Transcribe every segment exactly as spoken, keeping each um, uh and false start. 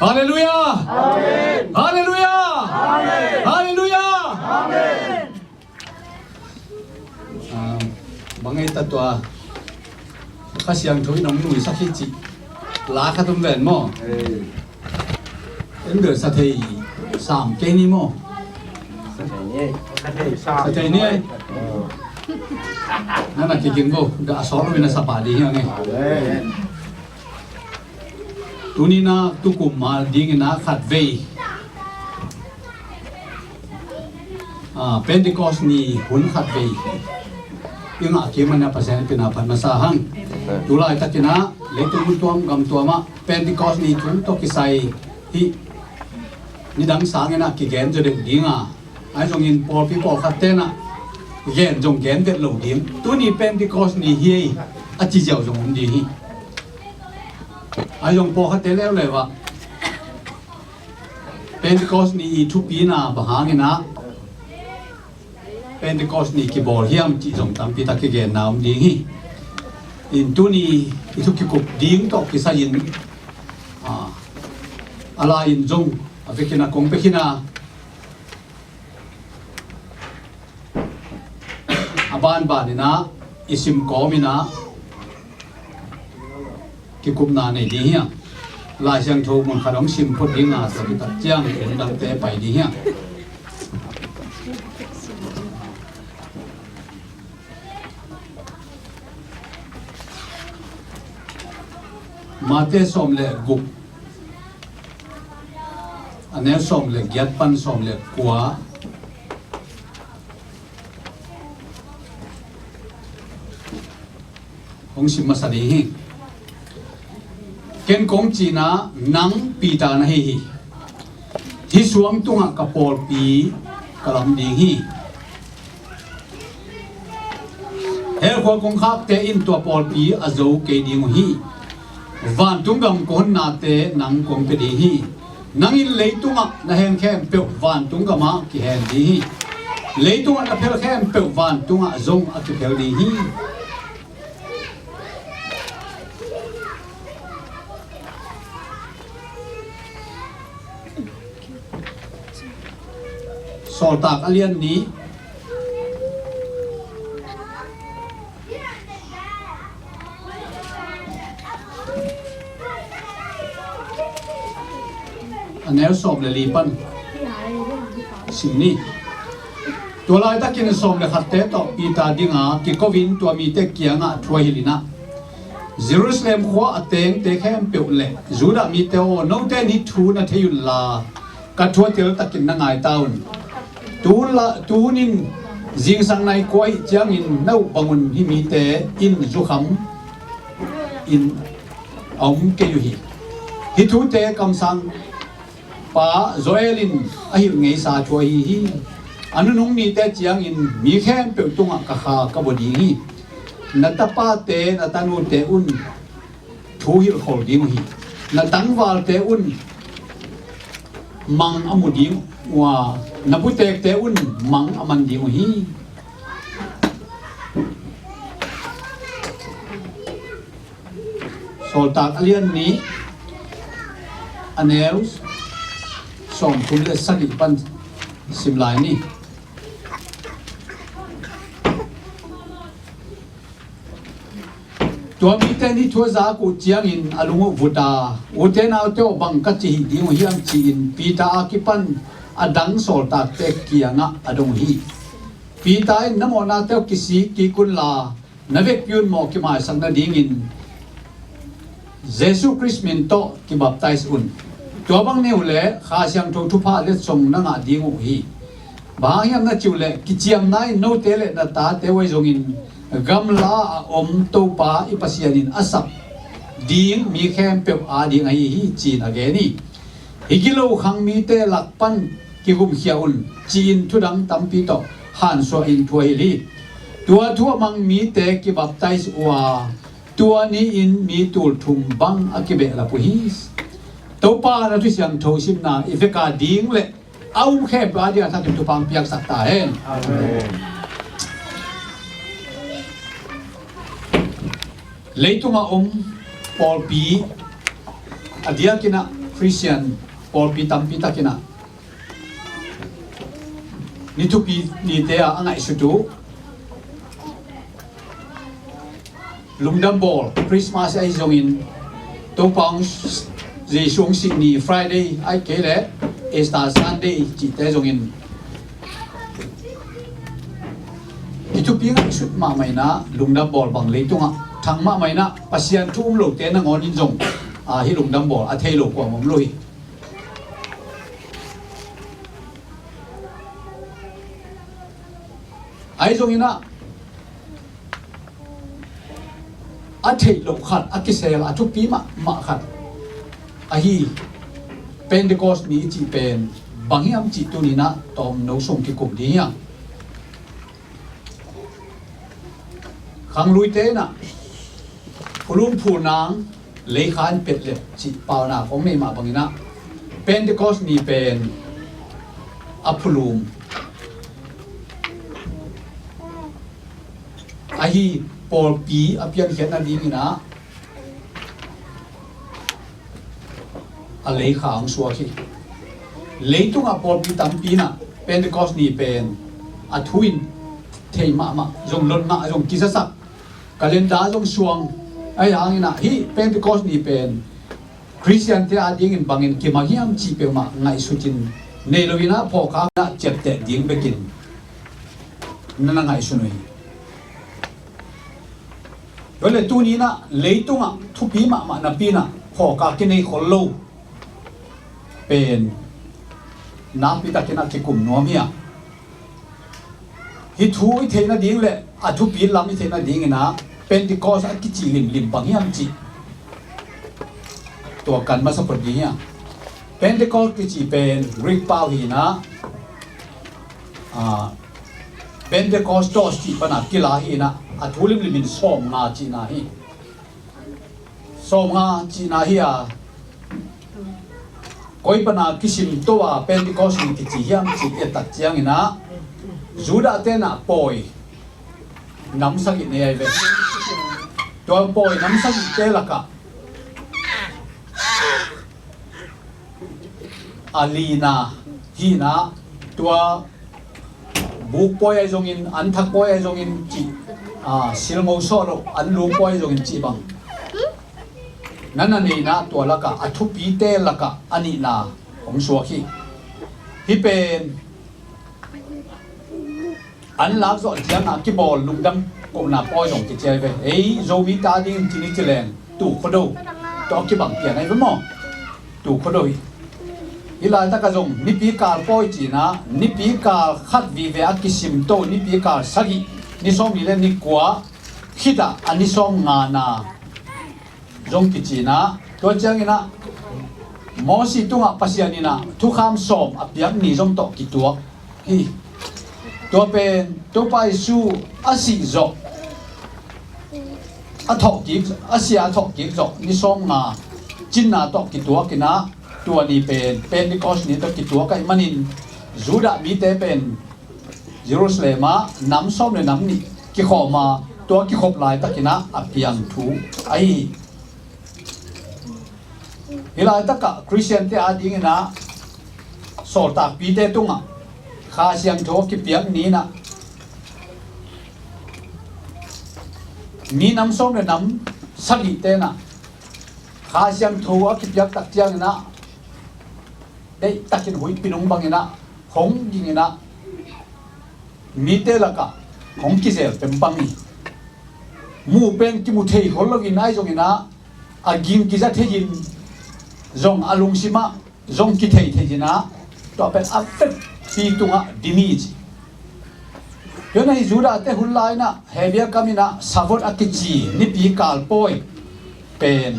Halleluiah. Amen. Halleluiah. Amen. Halleluiah. Amen. Ah, bang ei ta tua Kha Siangtho in hong nuisak hi cih la khat om ven maw? Ei. En bel sa thei sam kei ni maw? Sa thei ni. Sa thei ni. Nana kiging bo, ga a sawt lo in a sa pah ding hi hang e. Amen. Tuni na tukum ma dingin a khatvei, ah, Pentecost ni hun khatvei i ngah kik manin Pasian pen a phat masa hang. Tu laitakin a leitung mun tuam gam tuam ah Pentecost ni thu tawh kisai hih nidang sangin a kigen zaw deuh ding a, ahi zongin pawlpi pawlkhat ten a gen zong gen vet lo ding. Tuni Pentecost ni hi ei a ci ziau zong om ding hi. Ahi zong pawlkhatte leuleu ah Pentecost ni i thupina bang hangin a Pentecost ni kibawl hiam cih zong tampi tak kigenna om ding hi. In tuni i thu kikup ding tawh kisai-in, ah, a lai-in zong a vekin a kong pia khin a, a banbanin a i sim kawmin a kikupna nei ding hi a, Lai Siangtho mun khat hong sim phot ding a, tua kitak ciang hun dangte pai ding hi a. Mate sawm le guk, a neu sawm le giat pan sawm le kua hong sim masa ding hi. Ken kong cihna, nang Peter na hi hi. Hih suang tungah ka pawlpi ka lam ding hi. Hell khua kongkhakte in tua pawlpi a zo kei ding uh hi. Vantung gam ka honnate nang kong pia ding hi. Nang in leitungah na hen khempeuh vantung gamah kihen ding hi. Leitungah na phel khempeuh vantungah zong a kiphel ding hi. Sawltak a lian nih, a neu sawm le li pan sim ni. Tua laitakin sawm le khatte tawh Peter dinga kiko-in tua mite kiangah thu a hilh in ah, Jerusalem khua a tengte khempeuh le Judah mite aw, note in hih thu na thei unla, ka thu a teltakin na ngai ta un. Tun la, tun in zingsang nai kua ahih ciangin na up bang un hih mite in zukham in a om kei uh hi. Hih thute kamsang pa Joel in a hilh ngeisa thu ahi hi. A nunung nite ciangin mi khempeuh tungah ka Kha ka bua ding hi. Na tapate, na tanute un thu hilhkhol ding uh hi. Na tangvalte un mang a mu ding uh a, na putekte un mang a man ding uh hi. Sawltak a lian nih, a neu sawmthum le sagih pan sim lai ni. Tua mite in hih thu a zak uh ciangin a lung uh vut a, ute naute aw, bang ka ci hih ding uh hiam ci-in Peter a kipan a dang sawltakte kiangah a dong uh hi. Peter in, na mawhnate aw kisik kik unla, na vekpi un maw kimaisak nadingin Jesuh Khrist min tawh kibaptize un. Tua bang nei uh leh Kha Siangtho thupha letsong na ngah ding uh hi. Bang hang hiam na cih uh leh, kiciamna in note le na tate uh ahi zongin gamla a om Topa i Pasian in a sap ding mi khempeuh ading ahi hi, ci-in a gen hi. Hih gilo khang mite lak pan kigumkhia un, ci-in thudang tampi tawh hansuah in thu a hilh hi. Tua thu a mang mite kibaptize uh a, tua ni-in mi tulthum bang a kibehlap uh hi. Topa na thu siangtho simna i vek ading le a um khempeuh ading a thakin thupha hong piaksak ta hen. Amen. Leitungah om pawlpi, a diakin ah Khristian pawlpi tampi takin ah ni thupi nite ah a ngaihsut uh lungdam bawl, Christmas ahi zongin, Topa hong, Jesu hong sih ni Friday ahih kei leh Easter Sunday cihte zongin, hih thupi ngaihsut mahmah in ah lungdam bawl bang leitungah thang mahmah in ah Pasian thu um lote nangawn in zong, ah, hih lungdam bawl a thei lo kuamah om lo hi. Ahi zongin ah a theih loh khat, a kisel a thupi mahmah khat ahi Pentecost ni cih pen bang hiam cih tuni in ah tawmno sung kikum ding hi hang. Khangluite in ah phulum phulnang leikha in petlep cih paunak hong nei mah bangin ah Pentecost ni pen a phulum ahi pawlpi a piankhiat nadingin ah a leikha hong suak hi. Leitungah pawlpi tampi in ah Pentecost ni pen a thu in thei mahmah, zong lot ngah, zong kizasak, calendar zong suang. Ahi hangin ah hih Pentecost ni pen Khristiante adingin bangin kimang hiam cih peuhmah ngaihsut in nei lo in ah phawkkhak in ah ciapteh ding bekin na na ngaihsun uh hi. Tua leh tuni in ah leitungah thupi mahmah napi in ah phawkkhak kinei khol lo pen nakpi takin ah kikum nuam hi a, hih thu i theih nading leh a thupi lam i theih nadingin ah Pentecost a kici limlim bang hiam cih tua kan masa phot ding hi a. Pentecost kici pen Greek pau hi in ah, ah, Pentekostos cih pan a kila hi in ah, a thu limlim in sawmnga cihna hi. Sawmnga cihna hi a, koi pan a kisim to a Pentecost ni kici hiam cih i et tak ciangin ah Judah-te in ah pawi nam sagih nei ahi ve. Tua pawi nam sagihte lakah a lina hi in ah, tua buk pawi ahi zongin, an thak pawi ahi zongin cih, a, silngo sawh loh, an lung pawi ahi zongin cih bang na na nei in ah, tua lakah a thupite lakah a nihna hong suak hi. Hih pen an lak zawh ciangah kibawl lungdam kohna pawi zong kici ahi ve. Ei Zomite adingin ci ni ci leng, tu khuado, tua kibang pian ahi ve maw? Tu khuado hi. Hih laitakah zong nipi kal pawi ci in ah, nipi kal khat vive a kisim to, nipi kal sagih, ni sawmnih leh ni kua khit ah a ni sawmngana zong kici in ah, tua ciangin ah Moses tungah Pasian in ah thukham sawm a piak ni zong tawh kituak hi. Tua pen Topa Jesu a sih zawh, a thawhkik, a sia a thawhkik zawh ni sawmnga cinna tawh kituak in ah, tua ni pen Pentecost ni tawh kituak ahih manin Judah mite pen Jerusalem ah nam sawm leh nam nih kikhawm a, tua kikhop laitakin ah a piang thu ahi hi. Hih laitakah Khristiante adingin ah sawltakpite tungah Kha Siangtho a kipiak ni in ah, mi nam sawm leh nam sagihte in ah Kha Siangtho a kipiak tak ciangin ah deihtakin huihpi nung bangin ah hong ging in ah mite lakah hong kizel pempang hi. Muh pen kimu thei khol loin ahi zongin ah, a ging kiza thei-in zong, a lungsim ah zong kithei thei-in ah, tua pen a vekpi tungah dim hi ci. Tua in ah hih Judah-te hun lai in ah Hebru kam in ah Shavuot a kici nipi kal pawi pen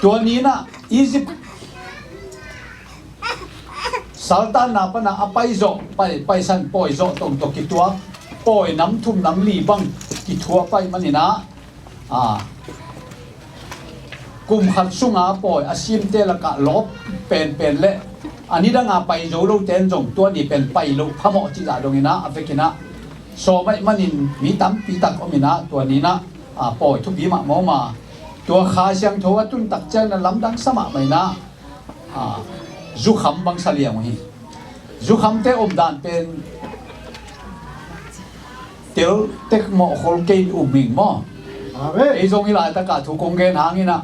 tua ni in ah Egypt saltanna pan a a paizawh, pai, paisan pawi zawh tawh tawh kituak, pawi nam thum nam li bang kithuah pai manin ah, a, kum khat sunga pawi a simte lakah lawp penpen leh a nidanga pai zo lote in zong tua ni pen pai loh phamawh cihzah dongin ah a vekin ah sawm ahih manin mi tampi tak om in ah tua ni in ah, a, pawi thupi mahmah om a, tua Kha Siangtho a tun tak ciangin ah lamdang sa mahmah in ah A, zukham bang sa liang uh hi. Zukhamte omdan pen tel tek mawh khol kei in um ing maw? Amen. Ei zong i laitaka thu kong gen hangin ah,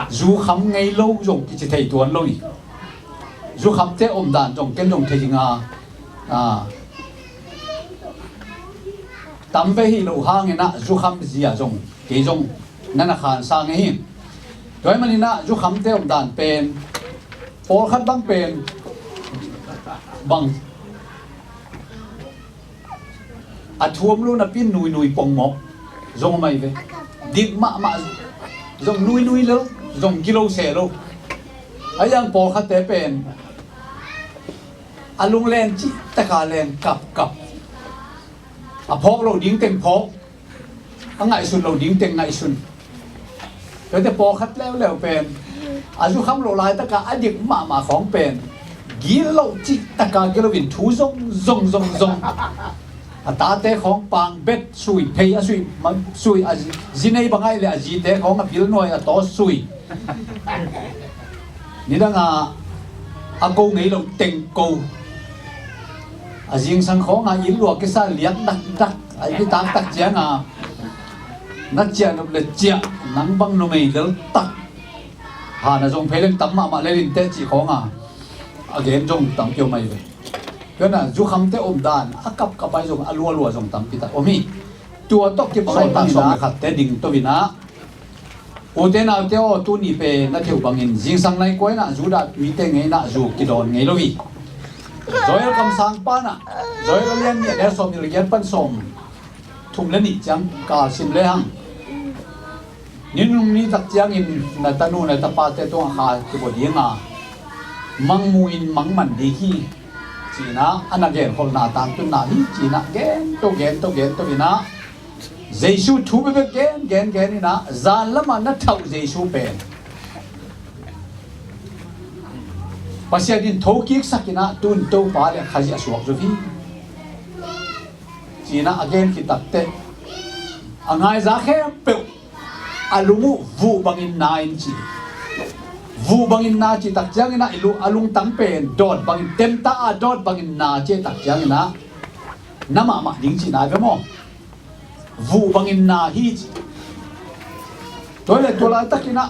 zukham ngei lo zong kici thei tuan lo hi. Zukhamte omdan zong ken zong thei ding a, a, tam ve hi lo hangin ah, zukham zia zong kei zong na na khansa ngei hi. Tua ahih manin ah, zukhamte omdan pen, pawlkhat bang pen, bang a thuam lo napi in nuinui pongmawk zong om ahi ve. Dik mahmah zong nuinui lo, zong gilo se lo. Ahi zongin pawlkhatte pen a lunglen cih taka len kapkap. A phawk lo ding teng phawk, a ngaihsun lo ding teng ngaihsun. Tuate pawlkhat leuleu pen a zukham loh laitaka a dik mahmah khawng pen gilo cih taka gilo in thu zong zong zong zong. A tate khawng pangbet sui, phei a sui, ma, sui a zi, zi nei bang ahih leh a zite khawng a pilnuai a taw sui. Nidanga a ko ngei lo teng ko. A zingsang khawnga inn lua kisa liak dakdak a i taktak cianga na ciah nop le ciah, nang bang numei lel tak. Hana zong phei leng tam mahmah lel inteh cih khawnga a gen zong tampi om ahi ve. Tuana zukhamte omdan a kapkap ahi zong a lualua zong tampi tak om hi. Tua tawh kibang ahi sawm le khatte ding to inah, ute naute aw, tuni pen na thei uh bangin zingsang nai kua inah Judah mite ngei inah zu kidawn ngei lo hi. Joel kamsangpa inah, Joel a lian nih a neu sawm nih le giat pan sawm thum le nih ciang ka sim lehang, ni nung ni tak ciangin na tanu na tapate tungah kha kibua dinga, mangmu in mangman ding hi, ci inah a na genkholhna tangtunna hi, ci inah gen to gen to gen to inah Jesu thu bekbek gen gen gen inah, zan lamah na thauh Jesu pen Pasian in thokiksak inah, tun Topa le Khazih a suak zo hi, ci inah a gen khit takteh a ngaiza khempeuh a lung uh vuh bangin na in ci. Vuh bangin na cih tak ciangin ah i lu-, a lungtang pen dawt bangin, temta a dawt bangin na cih tak ciangin ah na mahmah ding cihna ve maw? Vuh bangin na hi ci. Tua hi leh tua laitakin ah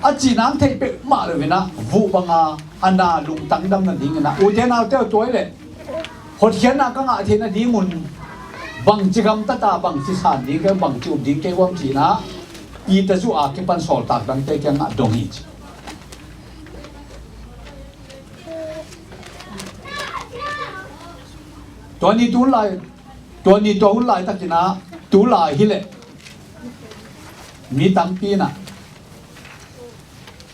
a cih nang theih peuhmah lo inah vuh banga a na lungtang dam nadingin ah, ute naute aw, tua hi leh hotkhiatna ka ngah theih nadingun bangci gamtata, bangci san ding kei, bangci up ding kei uam ci inah Peter zuh a kipan sawltak dangte kiangah dong hi ci. Tua ni tu lai, tua ni tua hun laitakin ah, tu lai hi leh mi tampi inah,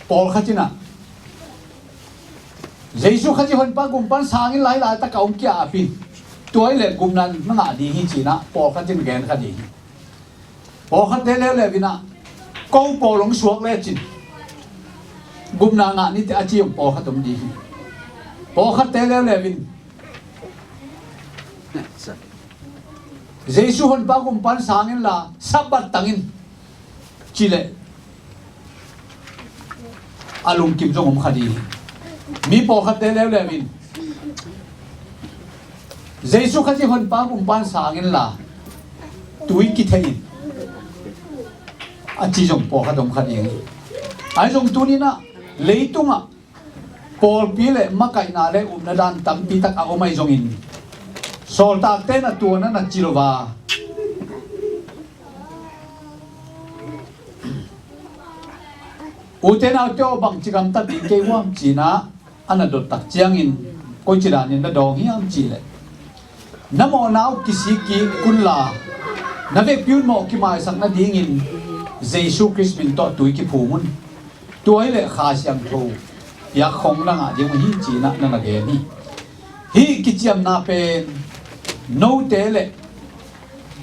pawlkhat inah Jesu Khazih Honpa Gumpa in sang inla, hih laitak a hong ki-ap in, tua hi leh gupna na ngah ding hi ci inah pawlkhat in gen kha ding hi. Pawlkhatte leuleu inah ko pawl hong suak lecin gupna ngah ni teh a ci om pawlkhat om ding hi. Pawlkhatte leuleu in Jesu Honpa Gumpa in sang inla, Sabbath tang in ci leh a lungkim zong om kha ding hi. Mi pawlkhatte leuleu in Jesu Khazih Honpa Gumpa in sang inla, tui kitheih in a ci zong pawlkhat om kha ding hi. Ahi zong tuni inah leitungah pawlpi le makaihna le upna dan tampi tak a om ahi zongin, sawltakte na tua na na ci lo a, ute naute aw, bangci gamtat ding kei uam ci inah a na dot tak ciangin, koici danin na dawng hiam cih leh, na mawhna uh kisik kik unla, na vekpi un mawh kimaisak nadingin Jesu Khrist min tawh tui kiphum un. Tua hi leh Kha Siangtho piak khong na ngah ding uh hi ci inah na na gen hi. Hih kiciamna pen note le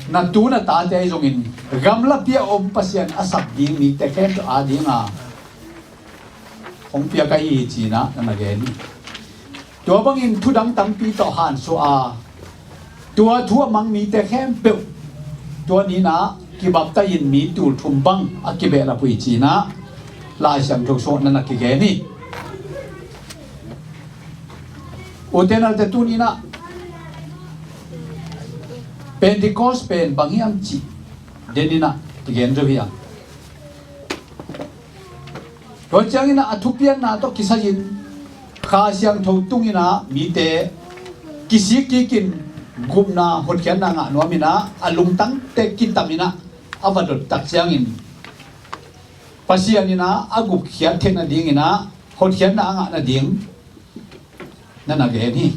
na tu na tate ahi zongin, gamlapi a om Pasian a sap ding mite khempeuh a dinga hong piak ahi hi ci inah na na gen hi. Tua bangin thudang tampi tawh hansuah a, tua thu a mang mite khempeuh tua ni inah kibaptai-in mi tul thum bang a kibehlap uh hi ci inah Lai Siangtho sungah na na kigen hi. Ute naute, tuni-in ah Pentecost pen bang hiam cih den in ah kigen zo hi a. Tua ciangin ah a thupianna tawh kisai-in Kha Siangtho tungin ah mite kisik kikin gupna hotkhiatna ngah nuamin ah a lungtangte kitamin ah a va dot tak ciangin Pasian in ah a gupkhiat theih nadingin ah hotkhiatna a ngah nading na na gen hi.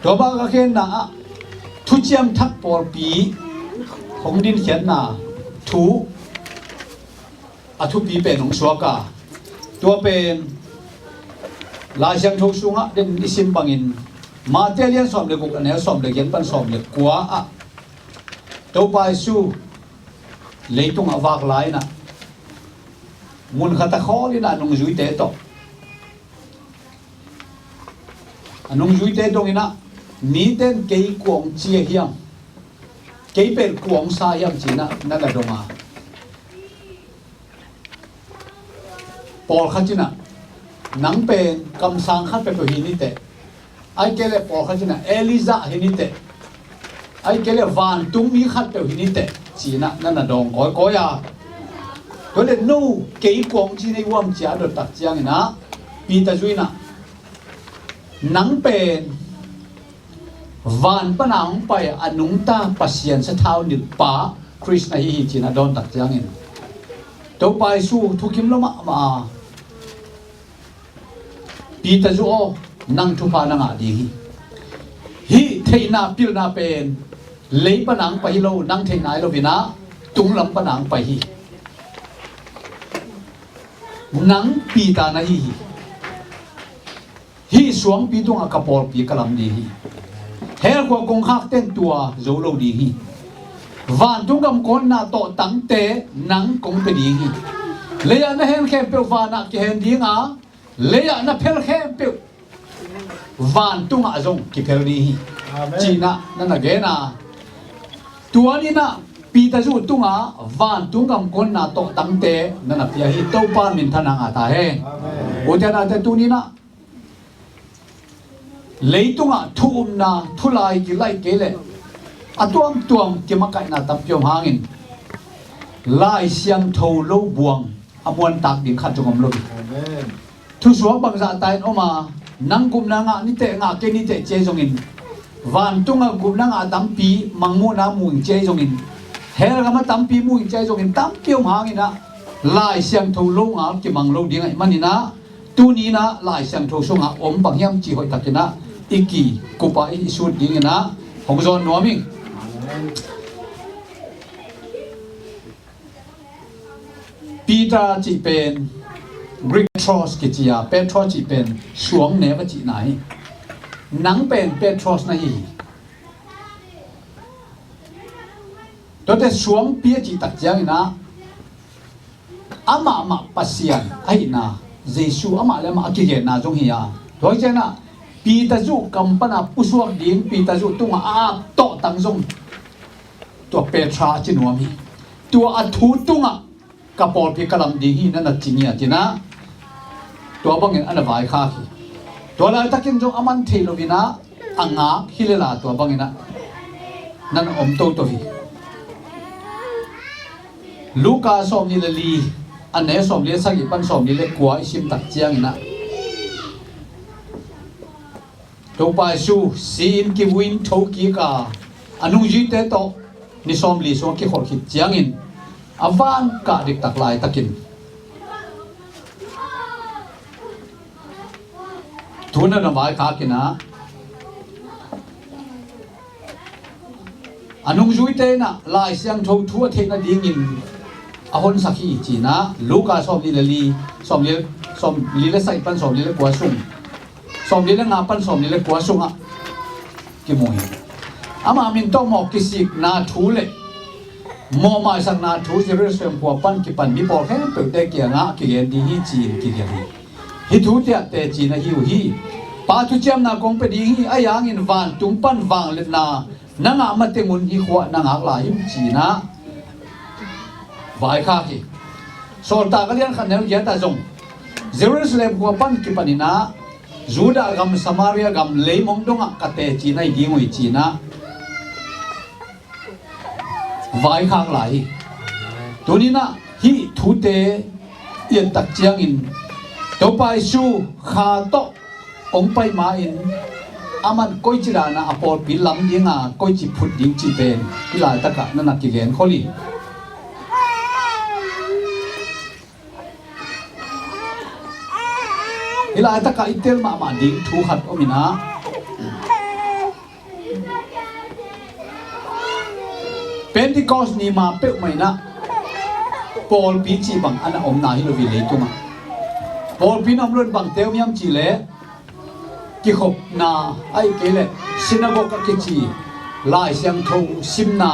Tua bang a genna ah Thuciam Thak pawlpi hong dinkhiatna thu a thupi pen hong suak a, tua pen Lai Siangtho sungah den i sim bangin Mate lian sawm le guk, a neu sawm le giat pan sawm le kua ah Topa Jesu leitungah vak lai-in ah mun khat ah khawl in ah a nungzuite tawh a nungzuite dongin ah, mite in kei kua hong ci hiam, kei pen kua hong sa hiam ci-in ah na na dong a. Pawlkhat in ah nang pen kamsang khat peuhpeuh hi ni teh, ahih kei leh pawlkhat in ah Elijah hi ni teh, ahih kei leh vantungmi khat peuh hi ni teh ci-in ah na na dawng kawikawi a. Tua leh no kei kua hong ci na hi hiam ci-a dot tak ciangin ah Peter zui in ah nang pen van pan a hong pai a nungta Pasian sathau nilhpa Khrist na hi hi ci-in ah dawn tak ciangin Topa Jesu thukim lo mahmah a, Peter zu aw, nang thupha na ngah ding hi. Hih theihna pilna pen lei pan a hong pai hi lo, nang theihna hi lo-in ah tunglam pan a hong pai hi. Nang Peter na hi hi. Hih suangpi tungah ka pawlpi ka lam ding hi. Hell khua kongkhakte in tua zo lo ding hi. Vantung gam kong honna tawhtangte nang kong pia ding hi. Lei-ah na hen khempeuh vanah kihen ding a, lei-ah na phel khempeuh vantungah zong kiphel ding hi. Amen. Ci-in ah na na gen a. Tua ni-in ah Peter zu tungah vantung gam kong honna tawhtangte na na pia hi. Topa minthanna ngah ta hen. Amen. Ute naute, tuni-in ah leitungah thu umna, thu lai kilaih kei leh a tuamtuam kimakaihna tampi om hangin Lai Siangtho lo buang a muantak ding khat zong om lo hi. Amen. Thusuak bangzah ta in om a, nang gupna ngah ni teh, ngah kei ni teh ci ahi zongin, vantungah gupna ngah tampi, mangmuhna mu ing ci ahi zongin, hell gam a tampi mu ing ci ahi zongin, tampi om hangin ah Lai Siangtho lo ngal kimang lo ding ahih manin ah, tuni-in ah Lai Siangtho sungah om bang hiam cih hoihtakin ah i kikup a i sut dingin ah hong zawn nuam ing. Peter cih pen Greek Petros kici a, Petros cih pen suang neu a cihna hi. Nang pen Petros na hi hi. Tuate suangpi a cih tak ciangin ah amah mah Pasian ahihna, Jesu amah le amah a kigenna zong hi a. Tua hi ciangin ah Peter zu kam pan a pusuak ding, Peter zu tungah a ap tawhtang zong tua Petra a ci nuam hi. Tua a thu tungah ka pawlpi ka lam ding hi, na na ci ngiat in ah tua bangin a na vaikhak hi. Tua laitakin zong a man thei lo-in ah a ngak hi lel a, tua bangin ah na na om toto hi. Luka sawmnih le li, a neu sawmli le sagih pan sawmli le kua i sim tak ciangin ah Topa Jesu si-in kivui-in thokik a, a nungzuite tawh ni sawmli sung a kikholh khit ciangin a van kah diktak laitakin thu na na vaikhak in ah, a nungzuite in ah Lai Siangtho thu a theih nadingin a honsak hi ci-in ah Luka sawmli le li, sawmli, sawmli le sagih pan sawmli le kua sung, sawmli le nga pan sawmli le kua sungah kimu hi. Ama min tawh mawh kisikna thu le mawh maisakna thu Jerusalem khua pan kipan mi pawl khempeuhte kiangah kigen ding hi ci-in kigelh hi. Hih thu teh teci na hi uh hi. Pa thuciamna kong pia ding hi, ahi hangin vantung pan vangliatna na ngah mateng un hih khua na ngak lai hi uh ci-in ah vaikhak hi. Sawltak a lian khat neu giat ah zong Jerusalem khua pan kipan in ah Judah gam, Samaria gam, leimong dongah ka teci na hi ding uh hi, ci-in ah vaikhak lai hi. Tuni-in ah hih thute i et tak ciangin Topa Jesu kha tawh hong pai ma-in aman koici dan a pawlpi lam ding a koici phut ding cih pen hih laitakah na na kigen khol hi. Hih laitakah i tel mahmah ding thu khat om in ah, Pentecost ni ma peuhmah in ah pawlpi cih bang a na omna hi lo hi leitungah. Pawlpi na om loin bang teu hiam cih leh kikhopna, ahih kei leh synagogue a kici Lai Siangtho simna,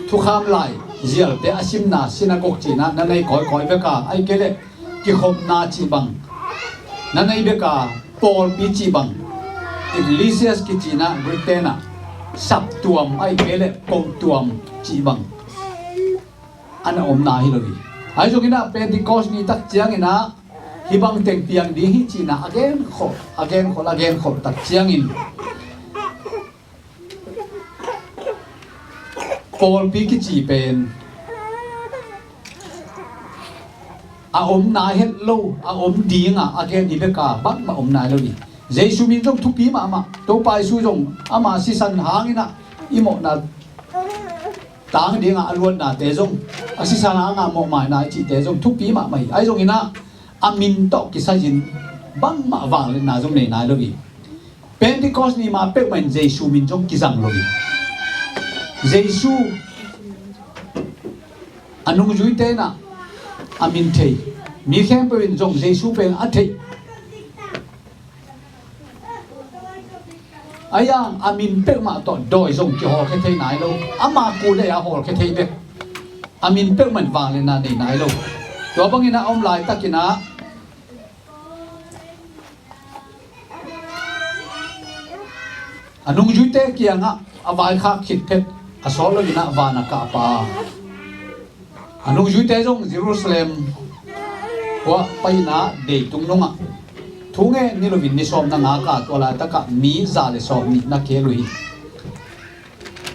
thukham lai zialte a simna synagogue cihna na nei kawikawi bek a, ahih kei leh kikhopna cih bang na nei bek a, pawlpi cih bang, ecclesias kici-in ah Greek te-in ah saptuam, ahih kei leh kotuam cih bang a na omna hi lo hi. Ahi zongin ah Pentecost ni tak ciangin ah hih bang teng piang ding hi, ci-in ah a genkhol, a genkhol, a genkhol tak ciangin pawlpi kici pen a om nai het lo, a om ding a a gen hi bek a, bangmah om nai lo hi. Jesu min zong thupi mahmah. Topa Jesu zong ama sisan hangin ah i mawhna tang ding a a luatnate zong, a sisan hang a mawh maina i cihte zong thupi mahmah hi. Ahi zongin ah a min tawh kisai-in bangmah vangliatna zong nei nai lo hi. Pentecost ni ma peuhmah in Jesu min zong kizang lo hi. Jesu a nungzuite in ah a min thei, mi khempeuh in zong Jesu pen a thei. Ahi zongin a min peuhmah tawh dawi zong kihawlkhia thei nai lo. Ama kul leh a hawlkhia thei bek. A min peuhmah in vangliatna nei nai lo. Tua bangin a om laitakin ah a nungzuite kiangah a vaikhak khit phet a sawt loin ah van a kahpa. A nungzuite zong Jerusalem khua pai-in ah deitung nungah thu ngen ni loin ni sawm na ngak a, tua laitakah mi za le sawm nih na khel uh hi.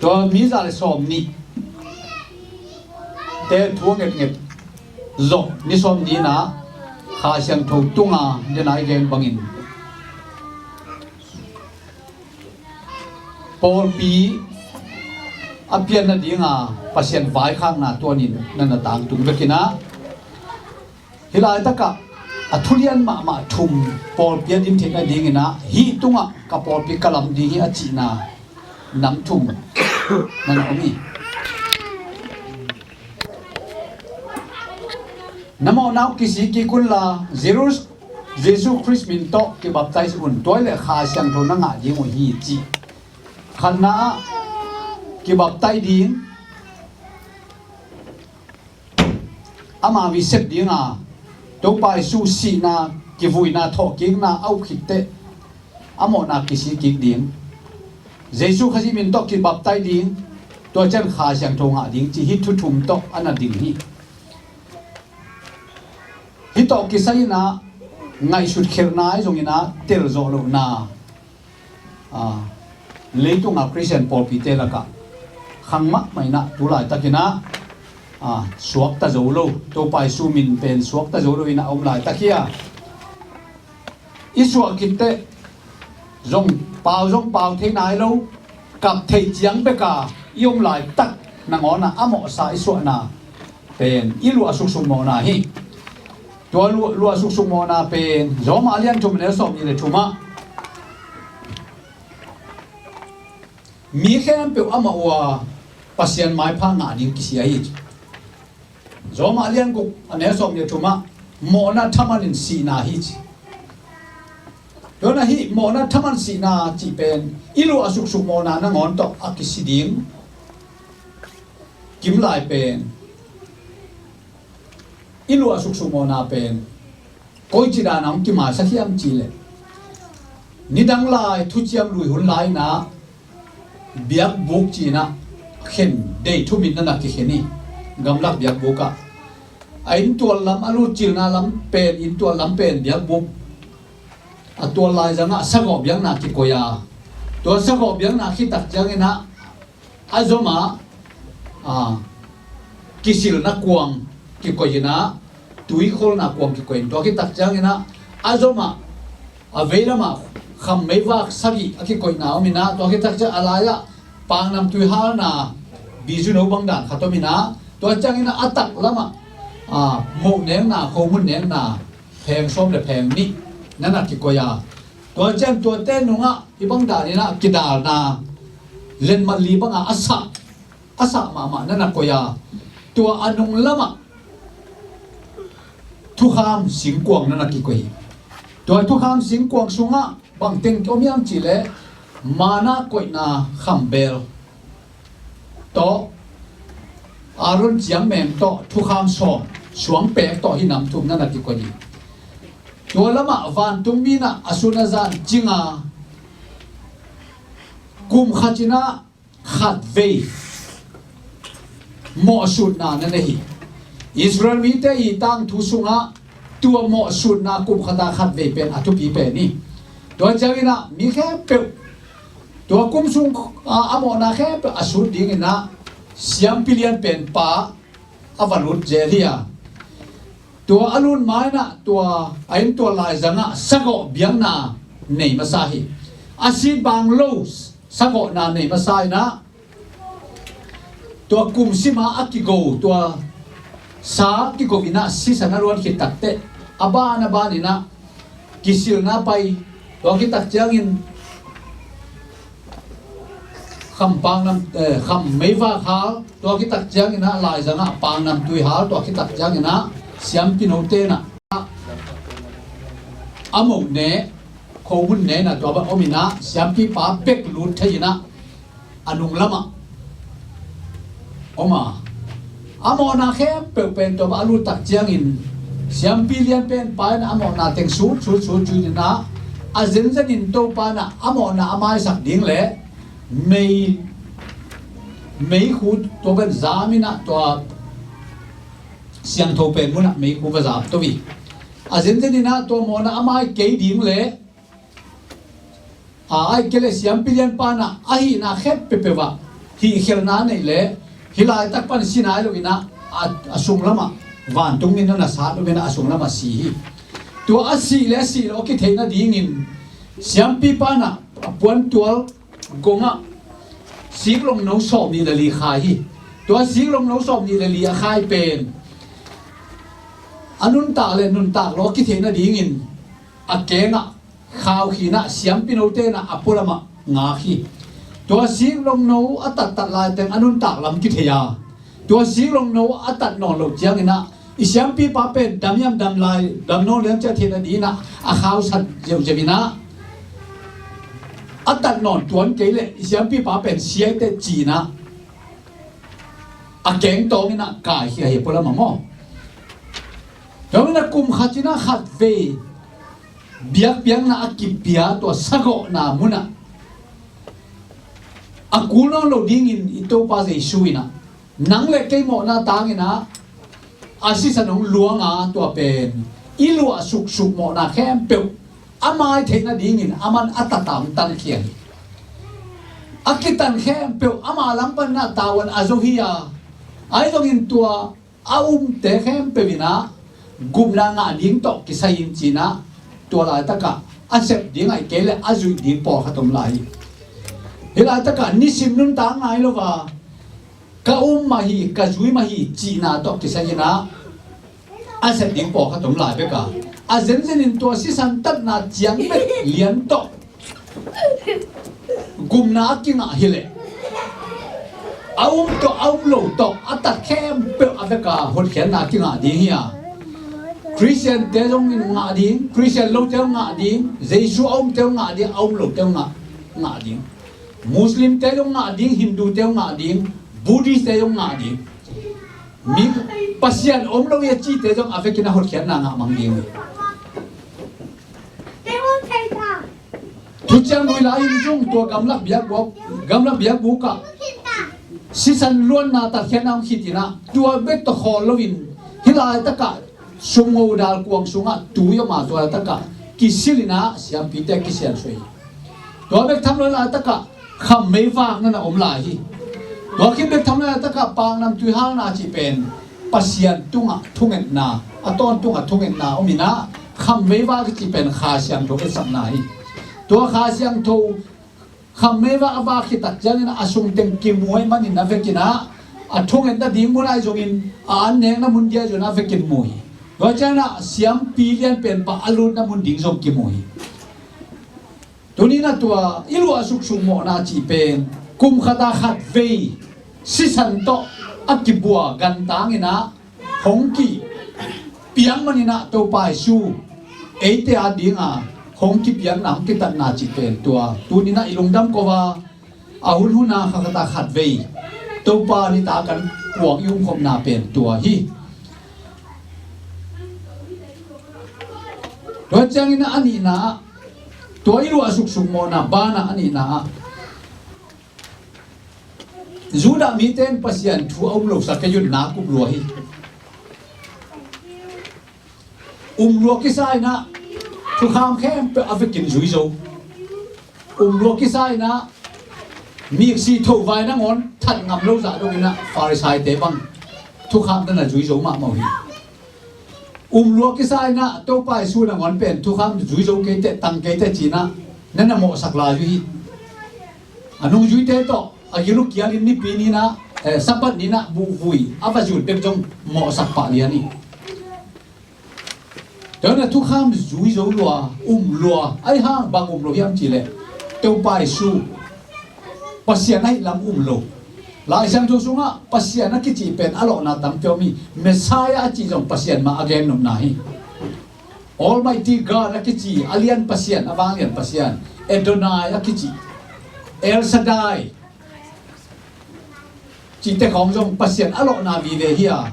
Tua mi za le sawm nih te thu a ngetnget zawh ni sawm nih in ah Kha Siangtho tunga den a i gen bangin pawlpi a pian nading a Pasian vaikhakna tuanin na na tangtung bek in ah, hih laitakah a thulian mahmah thum pawlpi a din theih nadingin ah, hih tungah ka pawlpi ka lam ding hi, a cihna nam thum na na om hi. Na mawhna uh kisik kik unla, Jesu, Jesu Khrist min tawh kibaptize un, tua hi leh Kha Siangtho na ngah ding uh hi, cih. Khatna ah kibaptize ding, ama mi sep ding a, Topa Jesu sihna, kivuina, thawhkikna a up khit teh a mawhna kisik kik ding. Jesu Khazih min tawh kibaptize ding, tua ciang Kha Siangtho ngah ding, cih hih thu thum tawh a na ding hi. Hih tawh kisai-in ah ngaihsut khelhna ahi zongin ah telzawh lohna, a, leitunga Khristian pawlpite lakah khang mahmah in ah tu laitakin ah, a, suakta zo lo, Topa Jesu min pen suakta zo lo in ah a om laitak hi a. I suah khit teh zong pau zong pau thei nai lo, kap theih ciang bek a i om laitak nangawn ah a mawhsa i suahna pen i luah suksuk mawhna hi. Tua luah, luah suksuk mawhna pen Rom a lian thum a neu sawm nih le thum ah, mi khempeuh amah uh a Pasian maipha ngah ding kisia hi. Rom a lian guk a neu sawm nih le thum ah, mawhna thaman in sihna hi, ci. Tua na hih mawhna thaman sihna cih pen i luah suksuk mawhna nangawn tawh a kisi ding. Kim lai pen i luah suksuk mawhna pen koici dan a hong kimaisak hiam cih leh, nidang lai thuciam lui hun lai-in ah biakbuk ci-in ah khen, dei thum in na na kikhen hi. Gamlak biakbuk ah a inntual lam, a lutcilna lam pen, inntual lam pen biakbuk a tua laizangah sagawh biakna kikoih a, tua sagawh biakna khit tak ciangin ah a zomah, a, kisilna kuang kikoih in ah, tuikholna kuang kikoih in, tua khit tak ciangin ah a zomah a veilamah khammeivak sagih a kikoihna om in ah, tua khit tak ciang a lai-ah pangnam tuihalna, bizuno bang dan khat om in ah, tua ciangin ah a taklamah, a, moh nekna, khomun nekna pheng sawm le pheng nih na na kikoih a, tua ciang tuate nungah hih bang dan in ah kidalna, letmat li bangah a sah, a sah mahmah na na koih a, tua a nunglamah thukham singkuang na na kikoih hi. Tua thukham singkuang sungah bangteng om hiam cihleh, manna koihna khambel tawh, Aaron ciangmeng tawh, thukham sawm, suangpek tawh, hih nam thum na na kikoih hi. Tua lamah vantungmi in ah a sun a zan cing a, kum khat in ah khatvei mawhsutna na nei hi. Israel mite i tangthu sungah tua mawhsutna kum khat a khatvei pen a thupi pen hi. Tua ciangin ah mi khempeuh, tua kum sung a, a mawhna khempeuh a sut dingin ah siampi lian pen pa a va lut zel hi a, tua a lut ma-in ah tua a in tua laizangah sagawh biakna nei masa hi. A sit bang lo sagawhna nei masa in ah, tua kum sima a kigo, tua sa kigo in ah sisan a luan khit takteh, a ban a ban in ah kisilna pai, tua khit tak ciangin kham pangnam, eh, khammeivak hal, tua khit tak ciangin ah laizangah pangnam tui hal, tua khit tak ciangin ah siampi note in ah a moh ne, khomun ne in ah tua bang om in ah, siampipa bek lut thei in ah a nunglamah om a, a mawhna khempeuh pen tua bang a lut tak ciangin siampi lian pen pa in a mawhna teng sut sut sut sut in ah, a zenzenin Topa in ah a mawhna a maisak ding le mei, meikhu tua pen zam in ah, tua siangtho pen munah meikhu va zam to hi. A zenzenin ah tua mawhna a mai kei ding le, a, ahih kei leh siampi lianpa in ah a hihna khempeuh ah hihkhialna nei leh, hih laitak pan si nai lo in ah, a, a sunglamah vantungmi in ah na sat lo in ah a sunglamah si hi. Tua a sih le a sih lo a kitheih nadingin siampipa in ah a puantual gongah siklongno sawmnih le li khai hi. Tua siklongno sawmnih le li a khai pen a nuntak le nuntak lo a kitheih nadingin a kengah khau khin ah siampi note in ah a pualamah ngak hi. Tua siklongno a tattat laiteng a nuntak lam kithei a, tua siklongno a tat nawn loh ciangin ah i siampipa pen dam hiam dam lai, dam nawn liang ciah theih nadingin ah a khau sat ziauziau in ah, a tat nawn tuan kei leh i siampipa pen siaite ci in ah a keng tawng in ah kaikhia hi a pualamah maw. Tua in ah kum khat in ah khatvei biakpiakna a kipia tua sagawhna munah a kul nawn lo dingin i Topa Jesu in ah nang le kei mawhna tangin ah a sisan hong luang a, tua pen i luah suksuk mawhna khempeuh a mai theih nadingin a man a tata hong tankhia hi. A kitan khempeuh ama lam pan in ah tavuan a zo hi a, ahi zongin tua a umte khempeuh in ah gupna ngah ding tawh kisai in ci in ah, tua laitakah a sep ding ahih kei leh a zuih ding pawlkhat om lai hi. Hih laitakah nisim nuntak ngai lo a, ka um mah hi, ka zui mah hi cihna tawh kisai in ah a sep ding pawlkhat om lai bek a, a zenzenin tua sisan tatna ciang bek lian tawh gupna a kingah hi leh, a um tawh a um lo tawh a tat khempeuh a vek a hotkhiatna a kingah ding hi a, Khristiante zong in ngah ding, Khristian lote zong ngah ding, Jesu a umte zong ngah ding, a um lote zong ngah, ngah ding. Muslimte zong ngah ding, Hindute zong ngah ding, Buddhistte zong ngah ding. Mi Pasian om lo hi a cihte zong a vekin a hotkhiatna ngah mang ding. Thuciam Lui lai in zong tua gamlak biakbuk, gamlak biakbuk ah sisan luanna tatkhiatna hong khit in ah, tua bek tawh khawl loin hih laitakah sumngo dal kuang sungah tui om a, tua laitakah kisil in ah siampite kisiansuah hi. Tua bek tham lo in laitakah khammeivak na na om lai hi. Tua khit bek tham lo in laitakah paknamtui halna cih pen Pasian tungah thungetna, a tawntungah thungetna om in ah, khammeivak i cih pen Kha Siangtho etsakna hi. Tua Kha Siangtho khammeivak a vak khit tak ciangin a sungteng kimu ahih manin a vekin ah a thungetna ding mun ahi zongin, a an nekna mun ding ahi zongin a vekin mu hi. Tua ciangin ah siampi lian pen pah a lutna mun ding zong kimu hi. Tuni in ah tua i luah suksuk mawhna cih pen kum khat a khat vei sisan tawh a kibua gantang in ah hong kipiang manin ah Topa Jesu eite a dinga hong kipiakna, hong kitatna cih pen tua tuni in ah i lungdam ko a, a hunhun a kha khat a khat vei Topa nita kan kuang i umkhopna pen tua hi. Tua ciangin a nihna ah, tua i luah suksuk mawhna banah a nihna ah, Judah mite in Pasian thu a um lo sa kei un, na kum lua hi. Um lua kisa in ah thukham khempeuh a vekin zui zo. Um lua kisa in ah miksi thovai nangawn that ngam lo zah dongin ah Farisaite bang thukham na na zui zo mahmah uh hi. Um lua kisa in ah Topa Jesu nangawn pen thukham zui zo kei teh, tang kei teh ci-in ah na na mawhsak lai uh hi. A nungzuite tawh a gil uh kialin nipi ni-in ah, eh, Sabbath ni-in ah buhvui a va zut bek zong mawhsak pah lian hi. Tua in ah thukham zui zo lua, um lua, ahih hang bang um lo hiam cih leh Topa Jesu Pasian ahih lam um lo. Lai Siangtho sungah Pasian a kici pen a lawhna tampi om hi. Messiah a cih zong Pasian mah a gennopna hi. Almighty God a kici, a lian Pasian, a vanglian Pasian, Adonai a kici, El Shaddai cihte khawng zong Pasian a lawhna vive hi a,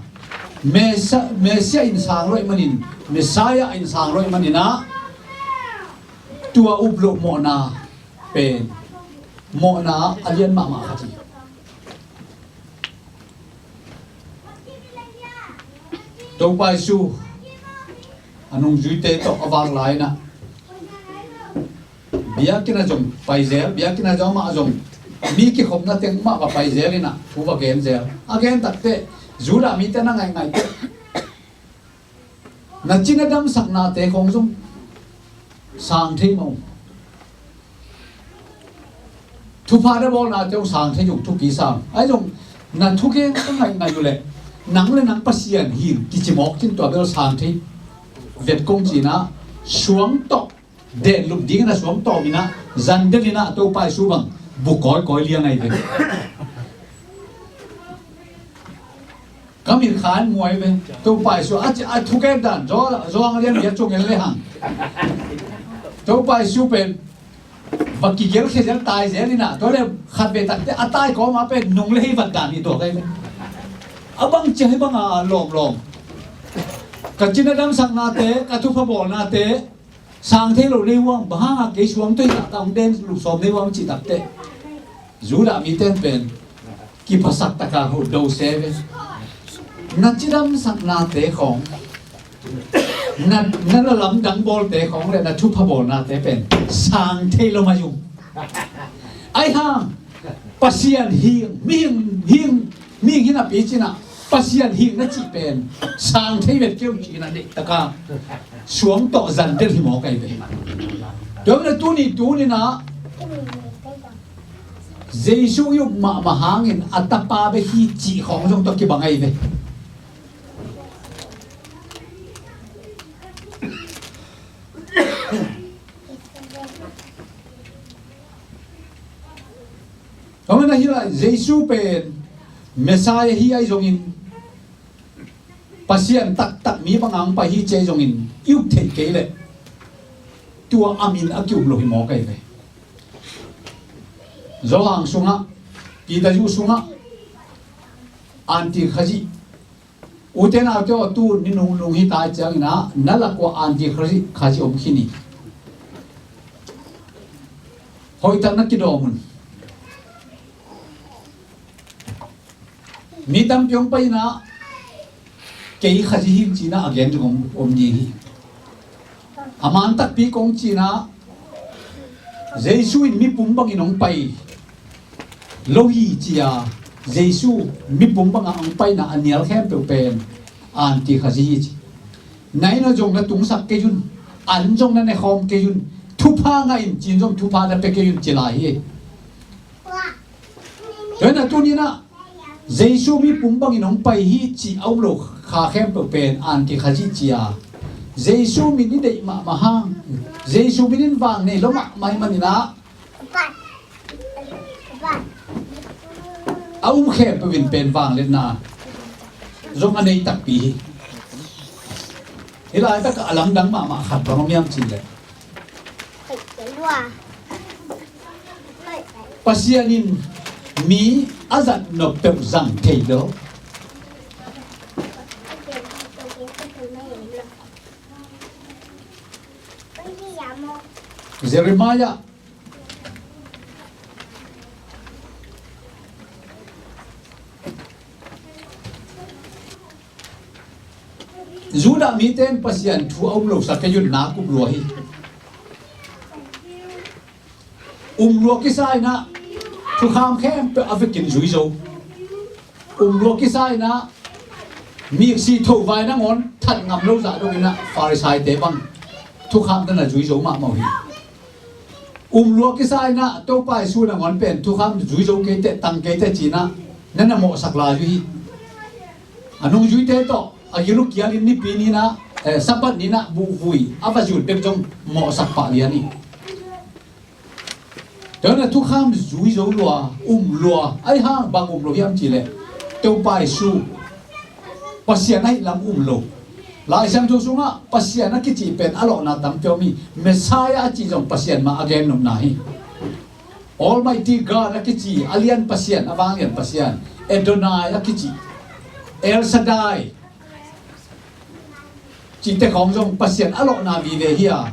Messa-, Messiah in sang lo ahih manin, Messiah in sang lo ahih manin ah tua up loh mawhna pen mawhna a lian mahmah khat hi. Topa Jesu a nungzuite tawh a vak lai-in ah biakinn ah zong pai zel, biakinn ah zong amah zong mi kikhopna teng mah va pai zel in ah thu va gen zel. A gen takteh Judah mite na ngaihngaih teh na cina damsaknate khawng zong sang thei mah uh. Thupha na bawlnate uh sang thei uh, thupi sang. Ahi zong na thugen ka ngaihngaih uh leh nang le nang Pasian hi kici mawk cin tua bel sang thei vet kong ci-in ah suang tawh denlup dingin a suang tawm in ah zan del in ah Topa Jesu bang bu kawikawi liang ahi ve. Ka mit khan muai ve. Topa Jesu a, a thugen dan zaw, zaw ang lian bia cung en le hang. Topa Jesu pen va kigelkhia zel tai zel in ah, tua le khat ve takteh a tai kawma pen nung le hei vat dan hi tua kai ve. A bang cia hi bang a lawmlawm. Ka cina damsaknate, ka thupha bawlnate sang thei lo nei uam, bang hanga kei suang tawh hi ta hong den lup sawm nei uam cih takteh Judah mite in pen kiphasak taka ho do se ve. Na cidamsaknate khawng, na, na lalamdang bawlte khawng le na thupha bawlnate pen sang thei lo mai ung. Ahi hang Pasian hing, mihing hing, mihing hi napi cin ah Pasian hing na cih pen sang thei vet kei ung ci-in ah deih taka suang tawh zan del hi mawk ahi ve. Tua in ah tuni tuni-in ah Jesu i up mahmah hangin a tapa bek hi cih khawng zong tawh kibang ahi ve. Tua manin ahi lai, Jesu pen Messiah hi ahi zongin, Pasian taktak mi banga hong pai hi ci ahi zongin, i up theih kei leh tua a min a ki-um lo hi mawk ahi ve. Johan sungah, Peter zuh sungah, Anti Khazih Ute naute aw, tu ni nungnung hi ta ciangin ah na lak uah Anti Khazih, Khazih om khin hi. Hoih tak na kidawm un. Mi tampi hong pai in ah kei Khazih hi ing ci-in ah a gen zong om, om ding hi. A man takpi kong cihna, Jesu in mipum bangin hong pai lo hi ci-a, Jesu mipum banga hong paina a nial khempeuh pen anti Khazih hi ci. Nai na zong na tungsak kei un, an zong na nekhawm kei un, thupha ngah in cin zong thupha na pia kei un ci lai hi. Tua hi na tuninah Jesu mipum bangin hong pai hi cih a um lo kha khempeuh pen anti Khazih ci-a, Jesu min i deih mahmah hang, Jesu min in vang nei lo mahmah ih maninah a um khempeuh in pen vangliatna zong a nei takpi hi. Hih laitakah a lamdang mahmah khat bang om hiam cih leh Pasian in mi a zat nop peuh zang thei lo. Jeremiah Judah mite in Pasian thu a um lo sa kei un, na kum lua hi. Um lua kisa inah thukham khempeuh a vekin zui zo. Um lua kisa inah miksi tho vai nangawn that ngam lo zah donginah Farisaite bang thukham na na zui zo mahmah uh hi. Um lua kisa inah Topa Jesu nangawn pen thukham zui zo kei teh, tang kei teh cinah na na mawhsak lai uh hi. A nungzuite tawh a gil uh kialin nipi ninah, eh, Sabbath ninah buhvui a va zut bek zong mawhsak pah lian hi. Tua na thukham zui zo lua, um lua, ahi hang bang um lo hiam cih leh Topa Jesu Pasian ahih lam um lo. Lai Siangtho sungah Pasian a kici pen a lawhna tampi om hi. Messiah a cih zong Pasian mah a gennopna hi. Almighty God a kici, a lian Pasian, a vanglian Pasian, Adonai a kici, El Shaddai cihte khawng zong Pasian a lawhna vive hi a,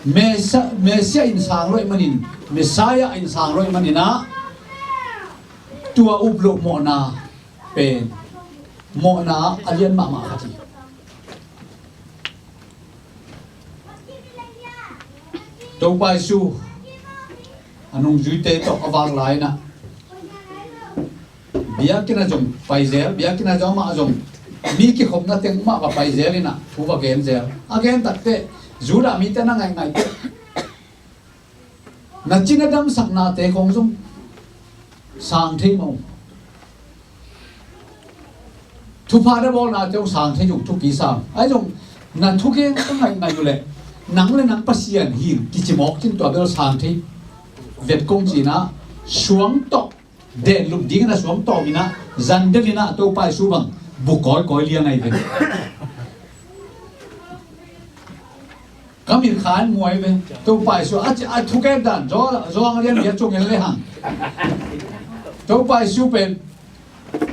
Messiah, Messiah in sang lo ih manin, Messiah in sang lo ih maninah tua up loh mawhna pen mawhna a lian mahmah khat hi. Topa Jesu a nungzuite tawh a vak lai inah biakinn ah zong pai zel, biakinn ah zong amah zong mi kikhopna teng mah va pai zel inah thu va gen zel. A gen takteh Judah mite na ngaihngaih teh na cina damsaknate khawng zong sang thei mah uh. Thupha na bawlnate uh sang thei uh, thupi sang. Ahi zong na thugen ka ngaihngaih uh leh nang le nang Pasian hi kici mawk cin tua bel sang thei vet kong cinah suang tawh denlum dingin a suang tawh inah zan delinah Topa Jesu bang bu kawikawi liang ahi ve. Ka mit khan muai ve. Topa Jesu a, a thugen dan zo, zo ang lian bia cung en le hang. Topa Jesu pen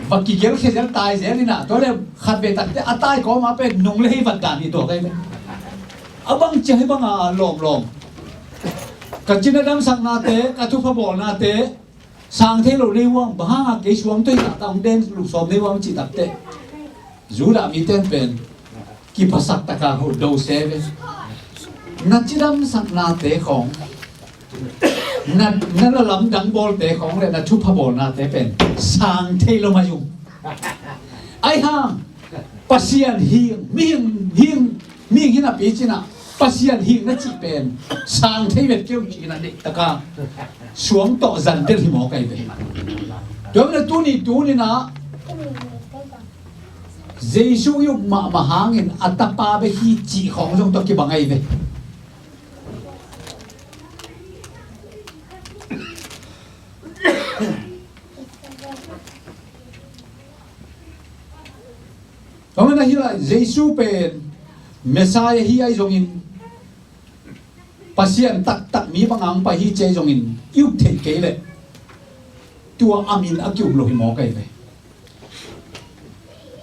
va kigelkhia zel tai zel inah tua le khat ve takteh a tai kawma pen nung le hei vat dan hi tua kai ve. A bang cia hi banga lawmlawm ka cina damsaknate, ka thupha bawlnate sang thei lo nei uam, bang hanga kei suang tawh hi taktak hong den lupsawm nei uam cih takteh Judah mite in pen kiphasak taka ho do se ve. Na cidamsaknate khawng, na, na lalamdang bawlte khawng le na thupha bawlnate pen sang thei lo mai ung. Ahi hang Pasian hing, mihing hing, mihing hi napi cinah Pasian hing na cih pen sang thei vet keu cih inah deihtaka suang tawh zan del hi mawk ahi ve. Tua na tuni tuninah Jesu i up mahmah hangin a tapa bek hi cih khawng zong tawh kibang ahi ve. Tua manin ahi lai Jesu pen Messiah hi ahi zongin Pasian taktak mi banga hong pai hi ci ahi zongin i up theih kei leh tua a min a ki-um lo hi mawk ahi ve.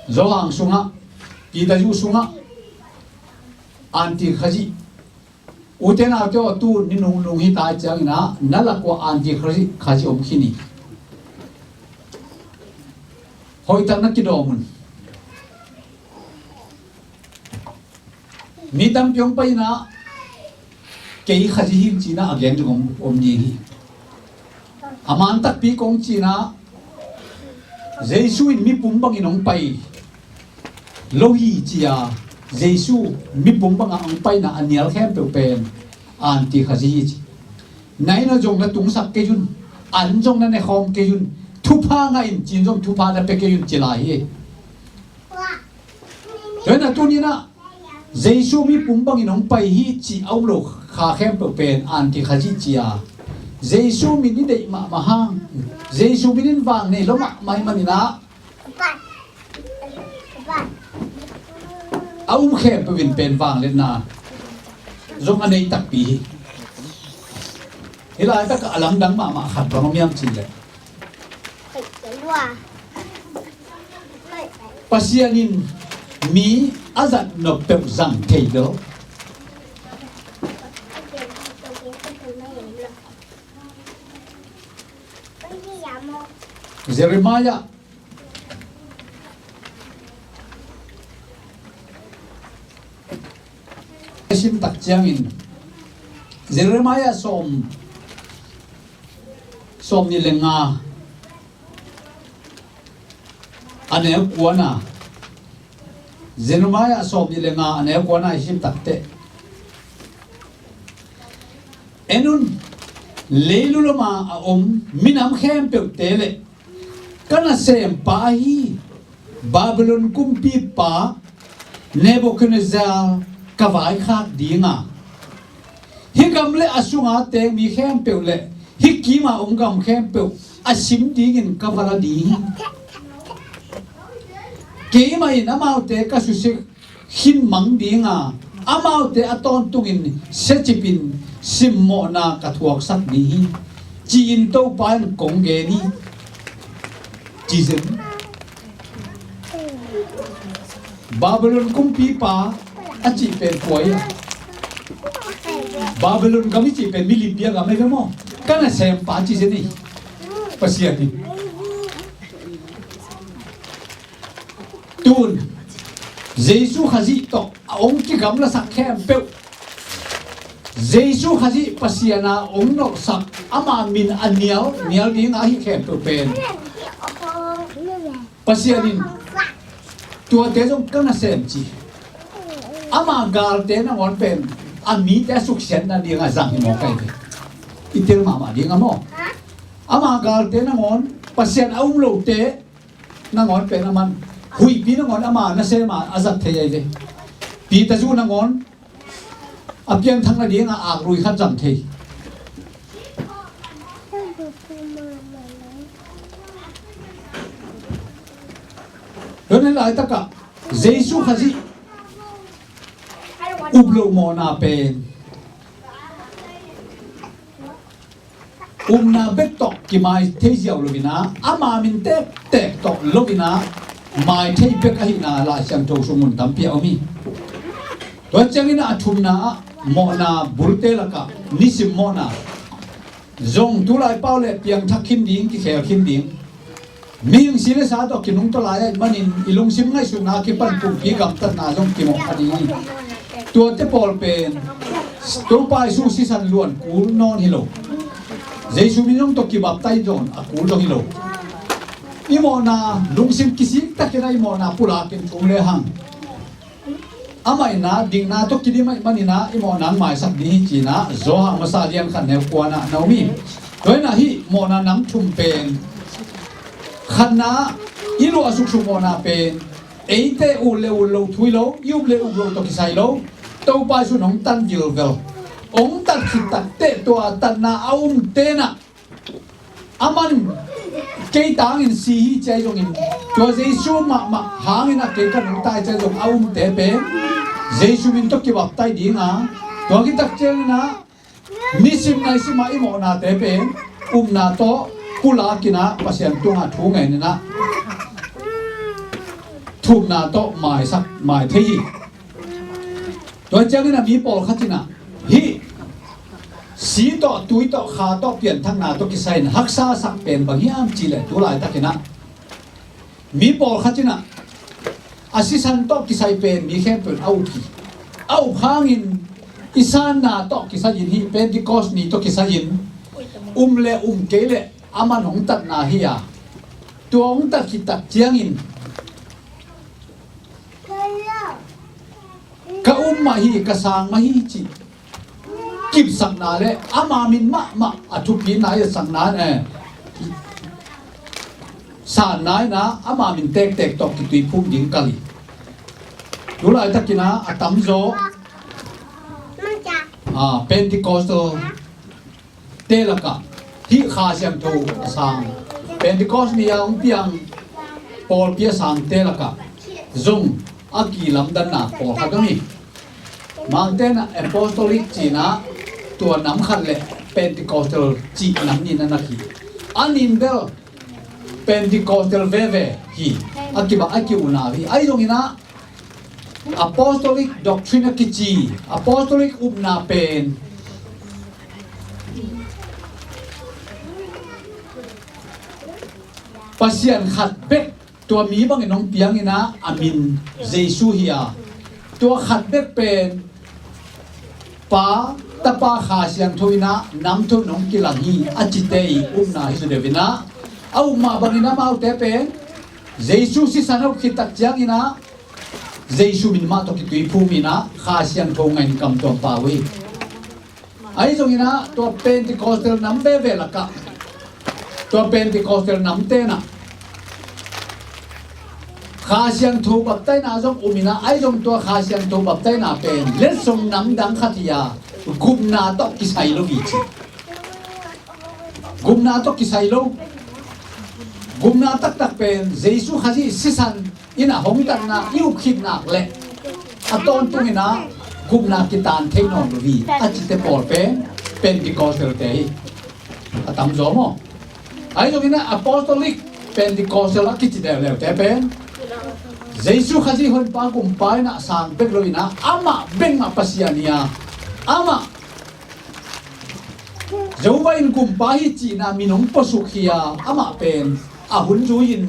Johan sungah, Peter zuh sungah anti Khazih, ute naute aw, tu ni nungnung hi tai cianginah na lak ua anti Khazih, Khazih om khin hi. Hoihtak na kidawm un. Mi tampi hong pai inah kei Khazih hi ci-in ah a gen zong om, om ding hi. A man takpi kong ci-in ah Jesu in mipum bangin hong pai lo hi ci-a, Jesu mipum bangah hong paina a nial khempeuh pen anti Khazih hi ci. Na inn ah zong na tungsak kei un, an zong na nekhawm kei un, thupha ngah in ci-in zong thupha na pia kei un ci lai hi. Tua hi-in ah tuni-in ah Jesu mipum bangin hong pai hi cih a um lo kha khempeuh pen anti Khazih ci-a, Jesu min i deih mahmah hang, Jesu min in vang nei lo mahmah ahih manin ah a um khempeuh in pen vangliatna zong a nei takpi hi. Hih laitakah a lamdang mahmah khat bang om hiam cih leh, Pasian in mi a zat nop peuh zang thei lo. Jeremiah sim tak ciangin Jeremiah sawm, sawm nih le nga a neu kuana, Jeremiah sawm nih le nga a neu kuana i sim takteh, en un, leilu lama a om minam khempeuhte le ka nasempa ahi Babylon kumpipa Nebuchadnezzar ka vaikhak dinga, hih gam le a sunga teng mi khempeuh le hih kima om gam khempeuh a sim dingin ka va la ding hi. Keimah in amaute ka susia khin mang dinga, amaute a tawntungin siacipin simmawhna ka thuaksak ding hi, ci-in Topa in kong gen hi, ci zen. Babylon kumpipa a cih pen kua hi a? Babylon gam i cih pen milim bia gam hi ve maw? Ka nasempa ci zen hi. Pasian hi. Tun Jesu Khazih tawh a hong kigamlasak khempeuh, Jesu Khazih Pasian a hong nolhsak, ama min a nial, nial dinga hih khempeuh pen Pasian in tuate zong ka nasem ci. Ama galte nangawn pen a mite a suksiatna dinga zang hi mawk ahi ve. I tel mahmah dinga maw? Ama galte nangawn, Pasian a um lote nangawn pen aman, huihpi nangawn ama nasem a a zat thei ahi ve. Peter zu nangawn a pianthak nadinga aklui khat zang thei. Tua hi laitakah Jesu Khazih up loh mawhna pen upna bek tawh kimai thei ziau lo-in ah, ama min tektek tawh lo-in ah mai thei bek ahihna Lai Siangtho sung mun tampi a om hi. Tua ciangin a thumna ah mawhna bulte lakah nisim mawhna zong tulai pau le piangthak khin ding, kikhel khin ding. Mihing si le sa tawh kinungta lai ahih manin i lungsim ngaihsutna kipan pumpi gamtatna zong kimawh kha ding hi. Tuate pawl pen Topa Jesu sisan luan kul nawn hi lo. Jesu min zong tawh kibaptai zawn a kul zong hi lo. I mawhna lungsim kisik takin a i mawhna pulakin thum le hang amah in ah dikna tawh kidim ahih manin ah i mawhna hong maisak ding hi ci-in ah Johan masa lian khat neu kuana na om hi. Tua hi-in ah hih mawhna nam thum pen, khatna ah i luah suksuk mawhna pen eite ut le ut lo thu hi lo, i up le up lo tawh kisai lo. Topa Jesu in hong tan vilvel, hong tat khit takteh tua tatna a umte in ah aman kei tangin si hi ci ahi zongin, tua Jesu mahmah hangin a kei ka nungta hi ci ahi zong a umte pen Jesu min tawh kibaptai dinga, tua khit tak ciangin ah nisim naisim ah i mawhnate pen upna tawh pulakin ah Pasian tungah thu ngenin ah thumna tawh maisak mai thei hi. Tua ciangin a mi pawlkhat in ah hih si tawh, tui tawh, kha tawh, pianthakna tawh kisai in haksa a sak pen bang hiam cih leh tu laitakin ah mi pawlkhat in ah a sisan tawh kisai pen mi khempeuh in a up hi. A up hangin i sanna tawh kisai-in hih Pentecost ni tawh kisai-in um le um kei le a man hong tatna hi a, tua hong tat khit tak ciangin ka um mah hi, ka sang mah hi cih kipsakna le ama min mahmah a thupina i sakna, eh, sanna in ah ama min tektek tawh kituiphum ding kal hi. Tulaitakin ah a tamzaw, ah, Pentecostal te lakah hih Kha Siangtho a sang, Pentecost ni a hong piang pawlpi a sangte lakah zong a kilamdanna pawlkhat om hi. Mangte in ah Apostolic cihna tua nam khat le Pentecostal cih nam nih na nak hi. A nin bel Pentecostal veve hi. A kiba a ki-unau hi. Ahi zongin ah Apostolic doctrine a kici, Apostolic upna pen Pasian khat bek, tua mi bangin hong piangin ah a min Jesu hi a, tua khat bek pen Pa, Tapa, Kha Siangtho in ah namthu in hong kilang hi a cite i upna hi zaw deuh in ah, a up mah bangin amaute pen Jesu sisan a up khit tak ciangin ah Jesu min mah tawh kituiphum in ah Kha Siangtho ngah in kam tuam pau hi. Ahi zongin ah tua Pentecostal nam veve lakah, tua Pentecostal namte in ah Kha Siangtho baptaina zong um in ah, ahi zong tua Kha Siangtho baptaina pen letsong namdang khat hi a, gupna tawh kisai lo hi ci. Gupna tawh kisai lo. Gupna taktak pen Jesu Khazih sisan in ah hong tatna i up khit nak leh a tawntung in ah gupna kitan thei nawn lo hi a cite pawl pen Pentecostal te hi. A tamzaw maw? Ahi zongin ah Apostolic Pentecostal a kici deuhdeuhte pen Jesu Khazih Honpa Gumpa in ah sang bek lo in ah amah bek mah Pasian hi a, amah Jehovah in Gumpa hi cihna min hong puasuk hi a, amah pen a hun zui-in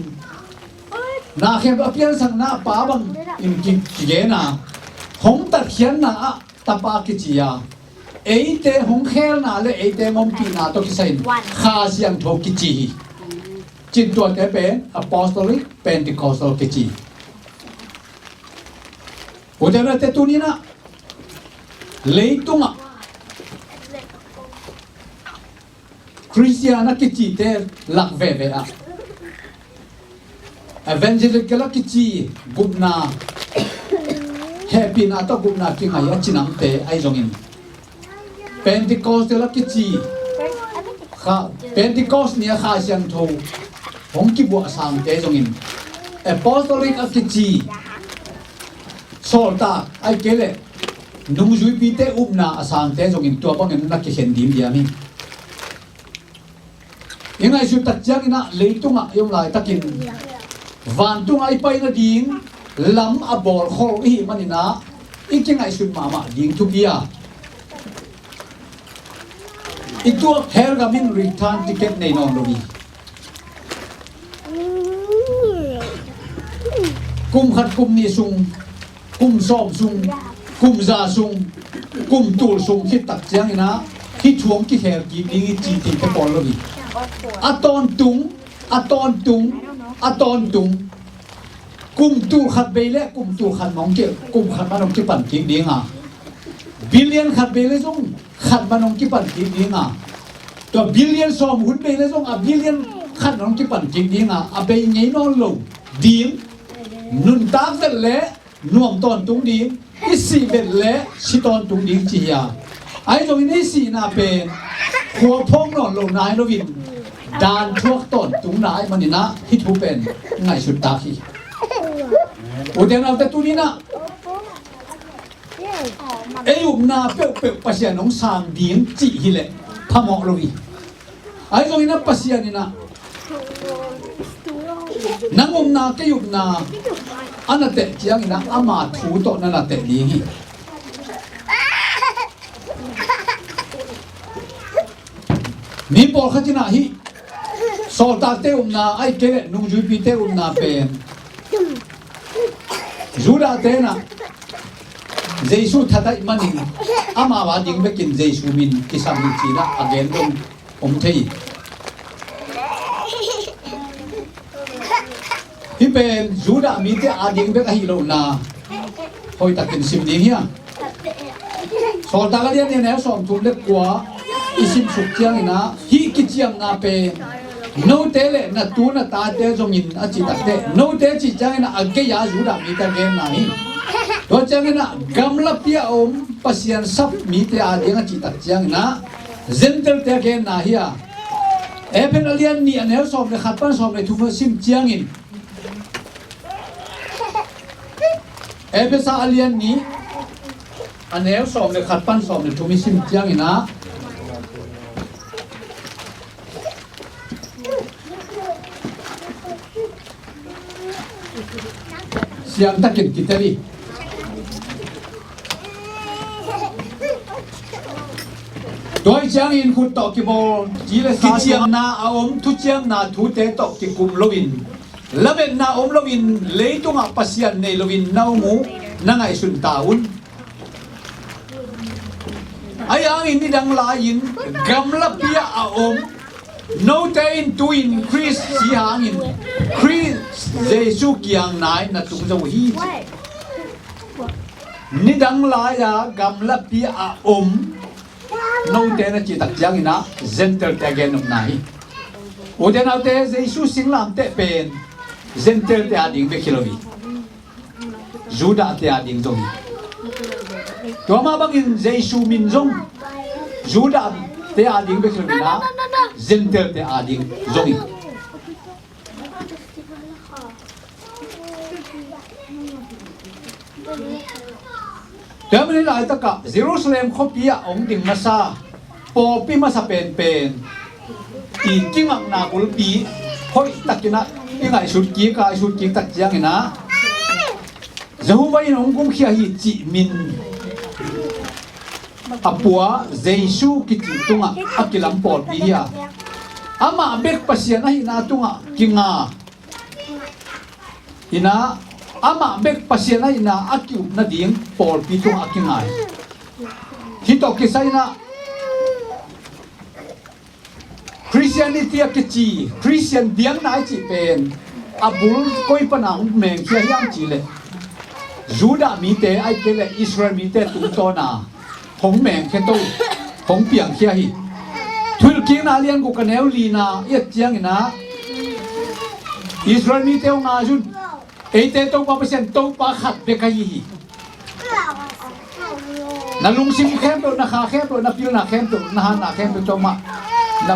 na khempeuh a piansakna Pa bangin ki, kigen a, hong tatkhiatna ah Tapa kici a, eite hong khelna le eite hong ompihna tawh kisai-in Kha Siangtho kici hi. Cin tuate pen Apostolic Pentecostal kici. Ute naute, tuni-in ah leitungah Khristian a kicite lak veve ah Evangelical a kici gupna, hehpihna tawh gupna kingah a ci namte ahi zongin, Pentecostal a kici Kha, Pentecost ni a Kha Siangtho hong kibuah sangte zongin, Apostolic a kici sawltak ahih kei leh nungzuipite upna a sangte zongin tua bangin na kikhen ding diam hi. I ngaihsut tak ciangin ah leitungah i om laitakin vantungah i pai nading lam a bawlkhol i hih manin ah i kingaihsut mahmah ding thupi a, i tuak hell gam in return ticket nei nawn lo hi. Kum khat, kum nih sung, kum sawm sung, kum za sung, kum tul sung khit tak ciangin ah hih thu hong kikhel kik ding hi ci thei te pawl lo hi. A tawntung, a tawntung, a tawntung, kum tul khat bei le kum tul khat mah hong ki, kum khat mah hong kipan kik ding a, billion khat bei le zong khat mah hong kipan kik ding a, tua billion sawm hun bei le zong a billion khat hong kipan kik ding a, a bei ngei nawn lo ding, nuntak vet le nuam tawntung ding, i sih vet le si tawntung ding ci hi a. Ahi zongin i sihna pen khua phawk nawn lo nai loin dan thuak tawntungna ahih manin ah hih thu pen ngaihsut tak hi. Ute naute, tuni-in ah ei upna peuhpeuh Pasian hong sang ding cih hi leh phamawh lo hi. Ahi zongin ah Pasian in ah nang upna, kei upna a na teh ciangin ah ama thu tawh na na teh ding hi. Mi pawlkhat in ah hih sawltakte upna ahih kei leh nungzuipite upna pen Judahte in ah Jesu that ahih manin amau ading bekin Jesu min kisam hi ci-in ah a gen dong om thei hi. Hih pen Judah mite ading bek ahi lohna hoihtakin sim ding hi a. Sawltak a lian nih a neu sawmthum le kua i simsuk ciangin ah hih kiciamna pen note le na tu na tate zongin a cih takteh, note cih ciangin ah a gei-a Judah mite a genna hi. Tua ciangin ah gamlapi a om Pasian sap mite ading a cih tak ciangin ah Gentile-te a genna hi a. Efesa a lian nih a neu sawm le khat pan sawm le thum a sim ciangin, Efesa a lian nih a neu sawm le khat pan sawm le thum i sim ciangin ah, siangtakin kitel hi. Tua ahih ciangin khut tawh kibawl, ci le sa, kiciamna a om thuciamna thute tawh kikum loin, lametna om loin, leitungah Pasian nei loin na om uh na ngaihsun ta un. Ahi hangin nidang lai-in gamlapi-ah a om note in tu-in Khrist si hangin Khrist Jesu kiang nai na tung zo uh hi. Nidang lai-a gamlapi-ah a om note na cih tak ciangin ah Gentile-te a gen nopna hi. Ute naute, Jesu singlamteh pen Gentile-te ading bek hi lo hi. Judah-te ading zong hi. Tua mah bangin Jesu min zong Judah-te ading bek hi lo in ah Gentile-te ading zong hi. Tua manin laitakah Jerusalem khuapi ah hong ding masa, pawlpi masa penpen i kingakna bulpi hoihtakin ah i ngaihsut kik a, i sut kik tak ciangin ah Jehovah in hong gumkhia hi cih min a pua Jesu kici tungah a kilam pawlpi hi a, amah bek Pasian ahihna tungah kinga in ah, amah bek Pasian ahihna a ki-up nading pawlpi tungah a kinga hi. Hih tawh kisai in ah Christianity a kici, Christian biakna i cih pen a bul koi pana hong mengkhia hiam cih leh Judah mite ahih kei leh Israel mite tungtawna hong mengkhia to, hong piangkhia hi. Thuhilhkikna a lian guk a neu lina i et ciangin ah Israel mite hong ngai un. Eite Topa Pasian Topa khat bek ahi hi. Na lungsim khempeuh, na kha khempeuh, na pilna khempeuh, na hatna khempeuh tawh mah na,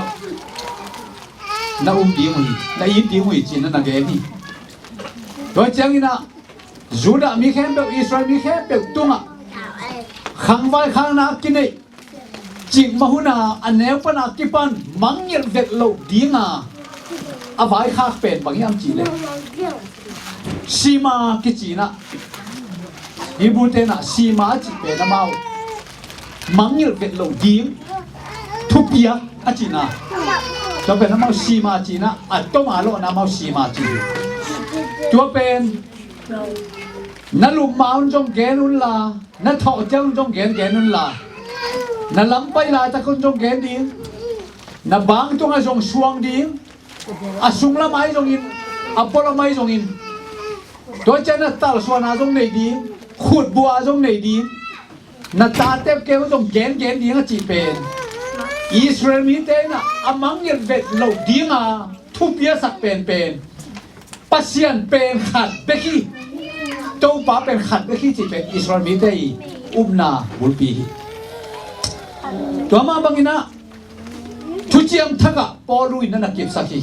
na um ding uh hi, na it ding uh hi ci-in na gen hi. Tua ciangin ah Judah mi khempeuh, Israel mi khempeuh tungah khangvaikhakna a kineih, cikmah hun a a neu pan a kipan mangngilh vet loh ding a a vaikhak pen bang hiam cih leh shema kici in ah, Hebrew-te in ah shema a cih pen amau mangngilh vet loh ding thupiak a cihna. Tua pen amau shema ci in ah, a tom a lawhna amau shema ci hi. Tua pen na lup ma un zong gen un la, na thawh ciang un zong gen gen un la, na lam pai laitak un zong gen ding, na bang tungah zong suang ding, a sunglam ahi zongin, a pualam ahi zongin, tua ciang na talsuan a zong nei ding, khutbua a zong nei ding, na tate keu zong gen gen ding a cih pen Israel mite in ah a mangngilh vet loh ding a thupiaksak penpen Pasian pen khat bek hi, Topa pen khat bek hi cih pen Israel mite i upna bulpi hi. Tua mah bangin ah thuciam thak ah Paul in na na kipsak hi.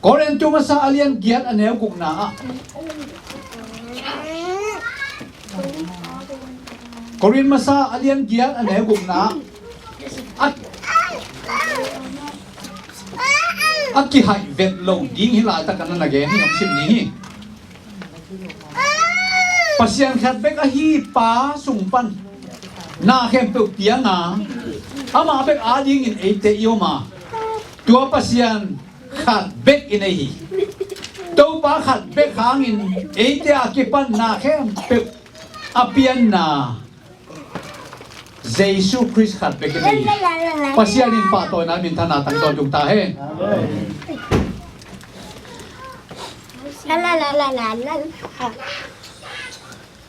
Korintu masa a lian giat a neu gukna ah, Korin masa a lian giat a neu gukna ah a, a kihaih vet lo ding hi laitak a na na gen hi, hong sim ding hi. Pasian khat bek ahi Pa sung pan na khempeuh piang a, amah bek adingin eite i om a, tua Pasian khat bek i nei hi. Topa khat bek hangin eite a kipan na khempeuh a pianna Jesu Khrist khat bek i nei hi. Pasian in pahtawina, minthanna tang tawntung ta hen.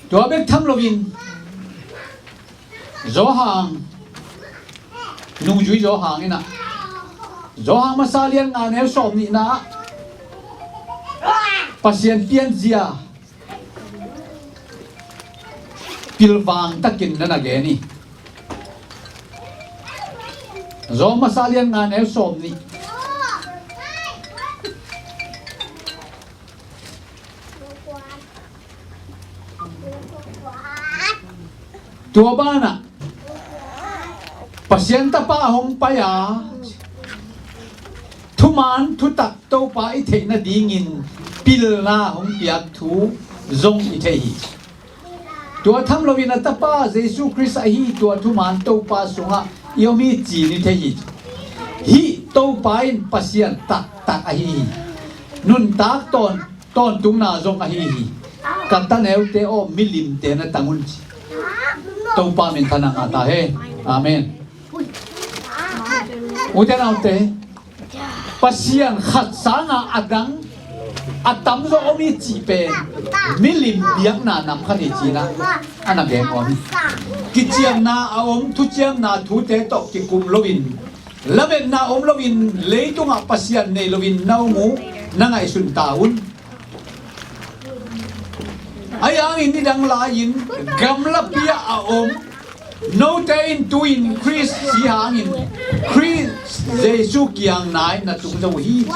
Tua bek tham loin Johan, nungzui Johan in ah, Johan masa lian nga neu sawm nihna ah Pasian pianzia pilvang takin na na gen hi. Johan masa lian nga neu sawm nih. Tua banah Pasian Tapa hong pai a, thuman thutak Topa i theih nadingin pilna hong piak thu zong i thei hi. Tua tham loin a Tapa Jesu Khrist ahi tua thuman Topa sungah i om hi ci-in i thei hi. Hih Topa in Pasian taktak ahi hi. Nuntak tawn tawntungna zong ahi hi. Ka ta neute aw, milimte na tang un ci. Topa minthanna ngah ta hen. Amen. Ute naute, Pasian khat sanga a dang a tamzaw om hi cih pen milim biakna nam khat hi ci-in ah a na gen om hi. Kiciamna a om, thuciamna thute tawh kikum loin, lametna om loin, leitungah Pasian nei loin na om uh, na ngaihsun ta un. Ahi hangin nidang lai-in gamlapi ah a om note in tu-in Khrist si hangin Khrist Jesu kiang nai na tung zo hi.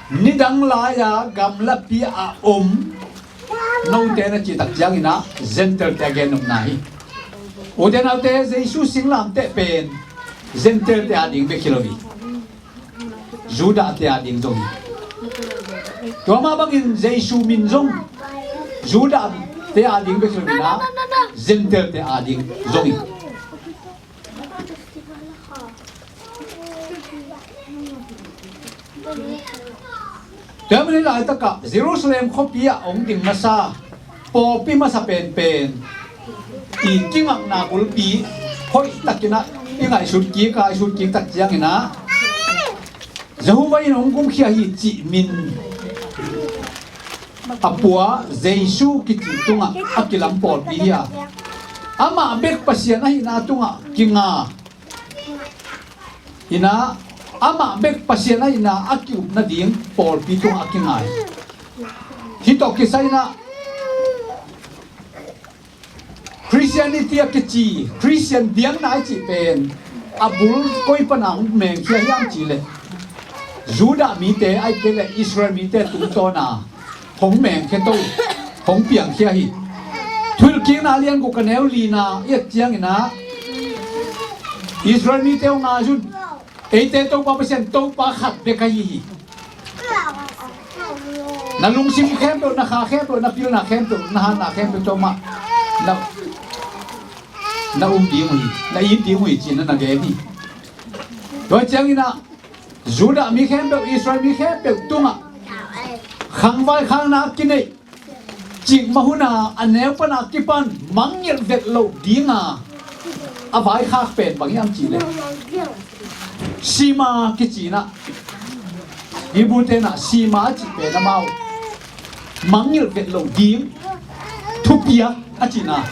Nidang lai-a gamlapi ah a om note na cih tak ciangin ah Gentile-te a gen nopna hi. Ute naute, Jesu singlamteh pen Gentile-te ading bek hi lo hi. Judah-te ading zong hi. Tua mah bangin Jesu min zong Judah-te ading bek hi lo in ah Gentile-te ading zong hi. Tua manin laitakah Jerusalem khuapi ah hong ding masa, pawlpi masa penpen i kingakna bulpi hoih takin ah i ngaihsut kik a, i sut kik tak ciangin ah Jehovah in hong gumkhia hi cih min a pua Jesu kici tungah a kilam pawlpi hi a, amah bek Pasian ahihna tungah kinga in ah, amah bek Pasian ahihna a ki-up nading pawlpi tungah a kinga hi. Hih tawh kisai in ah Christianity a kici, Christian biakna i cih pen a bul koi pana hong mengkhia hiam cih leh Judah mite, ahih kei leh Israel mite tungtawna hong mengkhia to, hong piangkhia hi. Thuhilhkikna lian guk a neu lina i et ciangin ah Israel mite hong ngai un. Eite Topa Pasian Topa khat bek ahi hi. Na lungsim khempeuh, na kha khempeuh, na pilna khempeuh, na hatna khempeuh tawh mah na, na um ding uh hi, na it ding uh hi ci-in na na gen hi. Tua ciangin ah Judah mi khempeuh, Israel mi khempeuh tungah khangvai khakna a kineih, cikmah hun a a neu pana kipan mangngilh vet loh dinga a vaikhak pen bang hiam cih leh Shema kici in ah, Hebrew-te in ah Shema a cih pen amau mangngilh vet loh ding thupiak a cihna.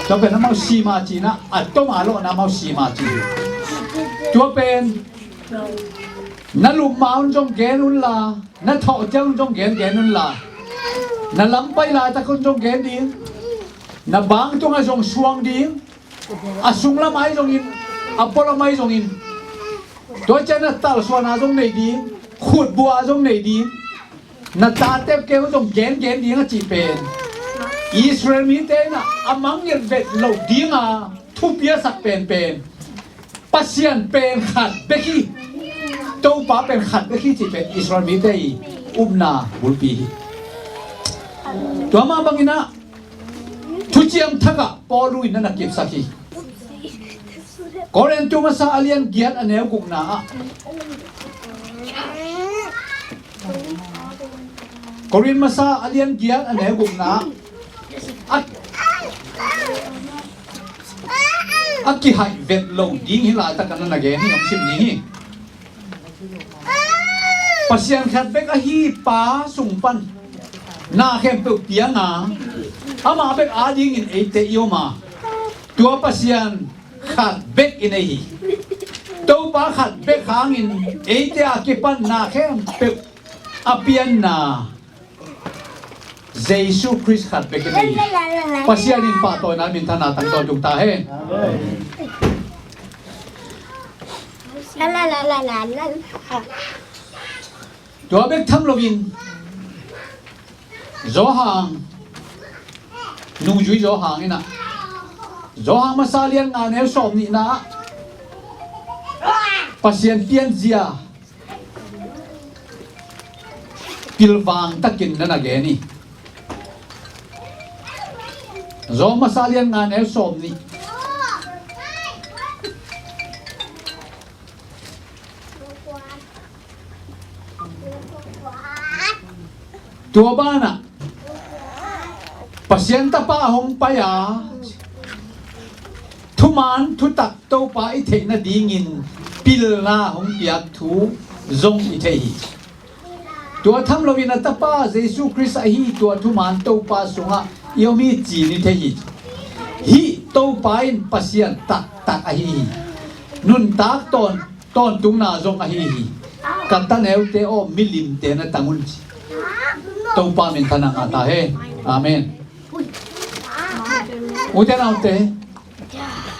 Tua pen amau Shema ci-in ah, a toma lawhna amau Shema ci hi. Tua pen na lupma un zong gen unla, na thawh ciang un zong gen gen unla, na lam pai laitak un zong gen ding, na bang tungah zong suang ding, a sunglam ahi zongin, a pualam ahi zongin, tua ciang na talsuana zong nei ding, khutbua zong nei ding, na tate kiang zong gen gen ding a cih pen Israel mite in ah a mangngilh vet loh dinga thupiaksak penpen Pasian pen khat bek hi, Topa pen khat bek hi cih pen Israel mite i upna bulpi hi. Tua mah bangin ah Thuciam Thak ah Paul in na na kipsak hi. Korin tu masa a lian giat a neu gukna ah, Korin masa a lian giat a neu gukna ah a kihaih vet lo ding hi laitak a na gen hi, hong sim ding hi. Pasian khat bek ahi Pa sung pan na khempeuh piang a, amah bek adingin eite i om a, tua Pasian khat bek i nei hi. Topa khat bek hangin eite a kipan na khempeuh a pianna Jesu Khrist khat bek i nei hi. Pasian in pahtawina, minthanna tang tawntung ta hen. Tua bek tham loin Johan, nungzui Johan in ah, Johan masa lian nga neu sawm nihna ah Pasian pianzia pilvang takin na na gen hi. Johan masa lian nga neu sawm nih. Tua banah Pasian Tapa hong pai a, thuman thutak Topa i theih nadingin pilna hong piak thu zong i thei hi. Tua tham loin a Tapa Jesu Khrist ahi tua thuman Topa sungah i om hi ci-in i thei hi. Hih Topa in Pasian taktak ahi hi. Nuntak tawn tawntungna zong ahi hi. Ka taneute aw, milimte na tang un ci. Topa minthanna ngah ta hen. Amen. Ute naute,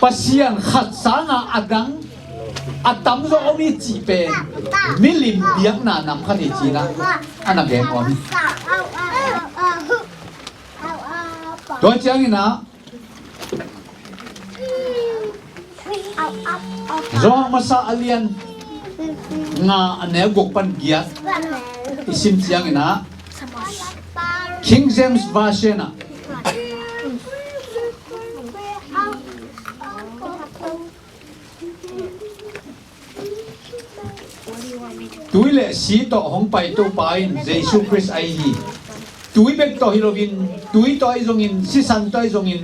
Pasian khat sanga a dang a tamzaw om hi cih pen milim biakna nam khat hi ci-in ah a na gen om hi. Tua ciangin ah Johan masa a lian nga a neu guk pan giat i sim ciangin ah King James Version ah tui le si tawh hong pai Topa in Jesu Khrist ahi hi. Tui bek tawh hi loin, tui tawh ahi zongin, sisan tawh ahi zongin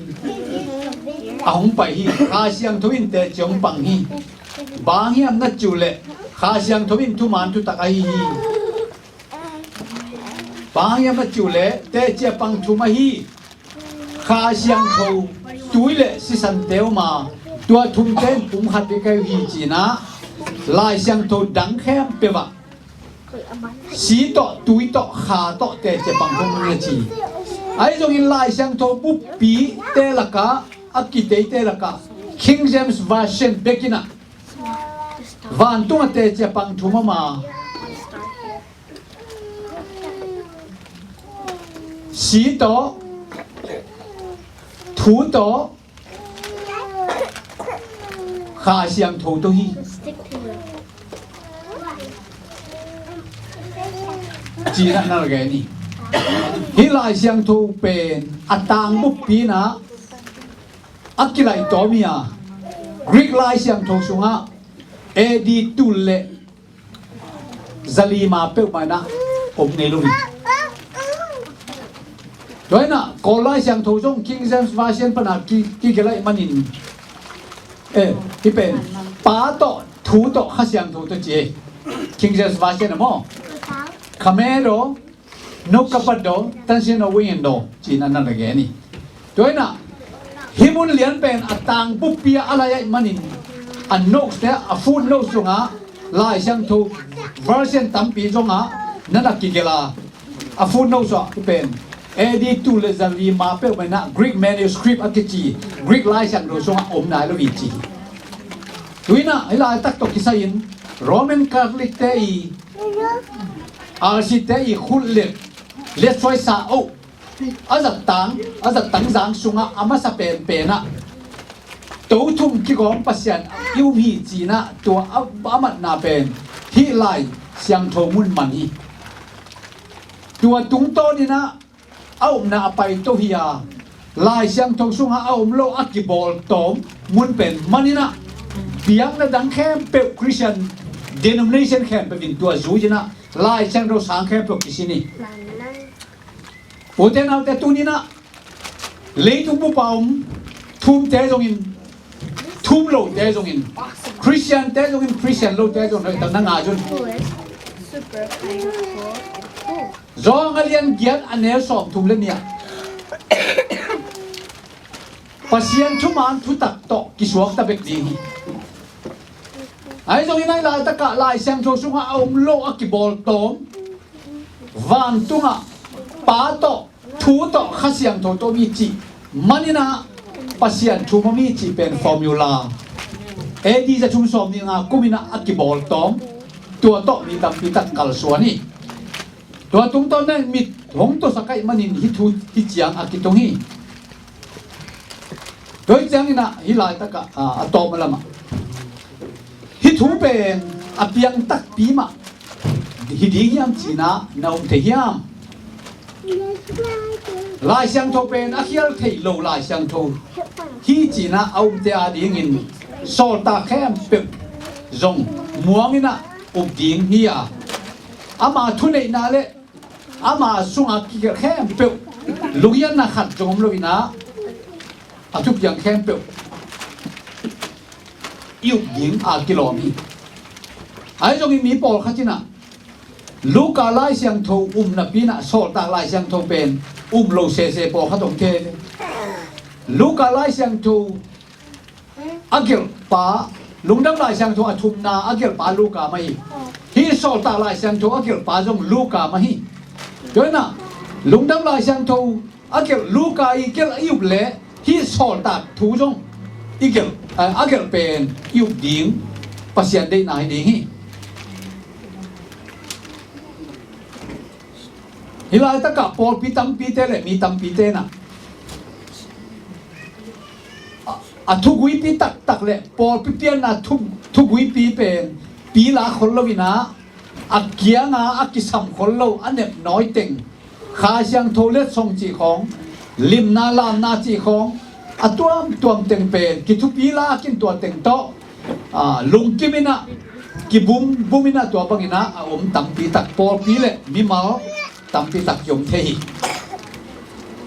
a hong pai hi. Kha Siangtho in teci hong pang hi. Bang hiam na cih uh leh Kha Siangtho in thuman thutak ahi hi. Bang hiam na cih uh leh teci a pang thum ahi. Kha Siangtho, tui le sisante om a, tua thumte in pumkhat bek ahi uh hi ci-in ah Lai Siangtho dang khempeuh ah si tawh, tui tawh, kha tawh teci a pang thum na ci. Ahi zongin Lai Siangtho buppite lakah, a kiteite lakah King James Version bek in ah vantung a teci a pang thum om a, si tawh, thu tawh, Kha Siangtho tawh hi ci-in ah na gen hi. Hih Lai Siangtho pen a tang buppi in ah a kilaih tawm hi a, Greek Lai Siangtho sungah A D tul le zali ma peuhmah in ah om ngei lo hi. Tua in ah Kawl Lai Siangtho zong King James Version pan ah ki, kigelh ahih manin, eh, hih pen Pa tawh, Thu tawh, Kha Siangtho tawh ci hi. King James Version ah maw, Kamero, no kapado, tansi no wingendo ci-in ah na gen hi. Tua in ah hih mun lian pen a tang buppi ah a lai ahih manin a notes te, a footnotes sungah Lai Siangtho version tampi zongah na na kigelh a, a footnotes ah hih pen A D tul le zali ma peuhmah in ah Greek manuscript a kici Greek Lai Siangtho sungah om nai lo hi ci hi. Tua in ah hih laitak tawh kisai-in Roman Catholic te i, R C te i khut le, le suaisa oh, a zattang, a zattang zang sungah a masa penpen ah to thum kigawm Pasian i um hi ci-in ah tua a, a matna pen hih Lai Siangtho mun man hi. Tua tungtawn in ah a upna a paito hi a, Lai Siangtho sungah a om lo a kibawltawm mun pen man in ah biakna dang khempeuh, Christian denomination khempeuh in tua zui in ah Lai Siangtho sang khempeuh kisin hi. Ute naute, tuni in ah leitung bup a om thumte zongin Thum lote zongin, Christian te zongin, Christian lote zongin, na ngai un. Johan a lian giat a neu sawmthum le nih ah Pasian thuman thutak tawh kisuakta bek ding hi. Ahi zongin a laitakah Lai Siangtho sungah a om lo a kibawl tawm, vantungah Pa tawh, Thu tawh, Kha Siangtho tawh mi cih maninah Pasian thu mah mi cih pen formula. A D za thum sawm nih nga kuminah a kibawl tawm, tua tawh mi tampi tak kalsuan hi. Tua tungtawn in mit hong tuasak ahih manin hih thu hih ciang a kitung hi. Tua hih cianginah hih laitakah a, a tawm a lamah hih thu pen a piang takpi mah hi ding hiam cinah na um thei hiam? Lai Siangtho pen a khial thei lo Lai Siangtho hi cinah a umte adingin sawltak khempeuh zong muanginah up ding hi a, ama thuneihna le ama sungah kigelh khempeuh lungianna khat zong om loinah a thupiang khempeuh i up ding a kilawm hi. Ahi zongin mi pawlkhat inah Luka Lai Siangtho um napi inah sawltak Lai Siangtho pen um lo sese pawlkhat om thei. Luka Lai Siangtho a gelhpa, Lungdam Lai Siangtho a thumna a gelhpa Luka mah hi. Hih sawltak Lai Siangtho a gelhpa zong Luka mah hi. Tua inah Lungdam Lai Siangtho a gelh Luka i gelh i up leh hih sawltak thu zong i gelh, a gelh pen i up ding Pasian deihna hi ding hi. Hih laitakah pawlpi tampite le mi tampite inah a, a thuguipi taktak le pawlpi pianna thu, thuguipi pen pi la khol loinah a kianga a kisam khol lo a nepnawi teng, Kha Siangtho letsong cih khawng, limna lamna cih khawng, a tuamtuam teng pen kithupi lakin tua teng tawh a, lungkim inah kibum bum inah tua banginah a om tampi tak pawlpi le mimal tampi tak i om thei hi.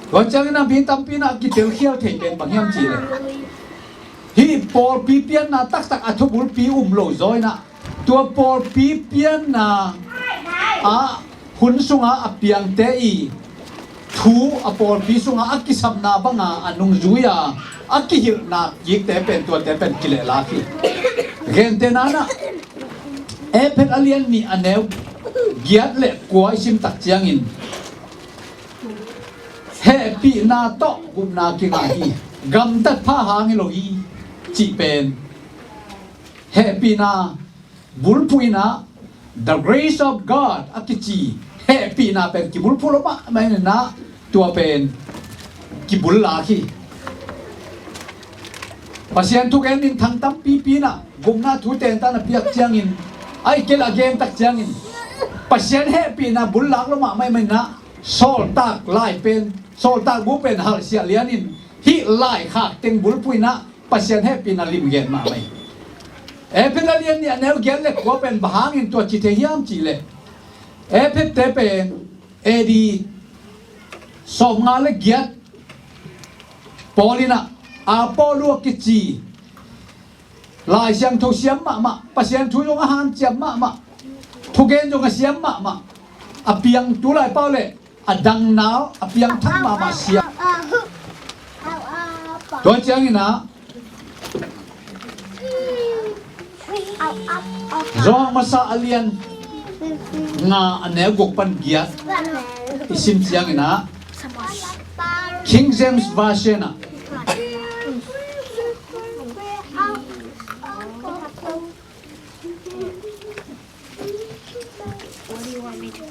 Tua cianginah mi tampi inah kitelkhial thei pen bang hiam cihleh hih pawlpi pianna taktak a thubulpi um lo zaw inah tua pawlpi pianna ah hun sungah a piangte i thu a pawlpi sungah a kisamna banga a nungzui a, a kihilhna kikte pen tuate pen kilehlak hi. Gentehna inah Efesa a lian nih a neu giat le kua i sim tak ciangin hehpihna tawh gupna kingah hi. Gamtat pha hang hi lo hi cih pen hehpihna bulphuh inah, the grace of God a kici hehpihna pen kibulphuh lo mahmah inah tua pen kibullak hi. Pasian thugen minthang tampipi inah gupna thu tentan a piak ciangin, a i kei le a gen tak ciangin Pasian hehpihna bullak lo mahmah inah sawltak lai pen, sawltak bu pen halhsiah lianin hih laikhak teng bulphuh inah Pasian hehpihna limgen mahmah hi. Efesa lian nih a neu giat le kua pen bang hangin tua ci thei hiam cihleh, Efesate pen A D sawmnga le giat Paul inah Apollo a kici Lai Siangtho siam mahmah, Pasian thu zong a hanciam mahmah, thugen zong a siam mahmah, a piang tu lai pau le a dang nau a piangthak mahmah siam. Tua cianginah Johan masa a lian nga a neu guk pan giat i sim cianginah King James Version ah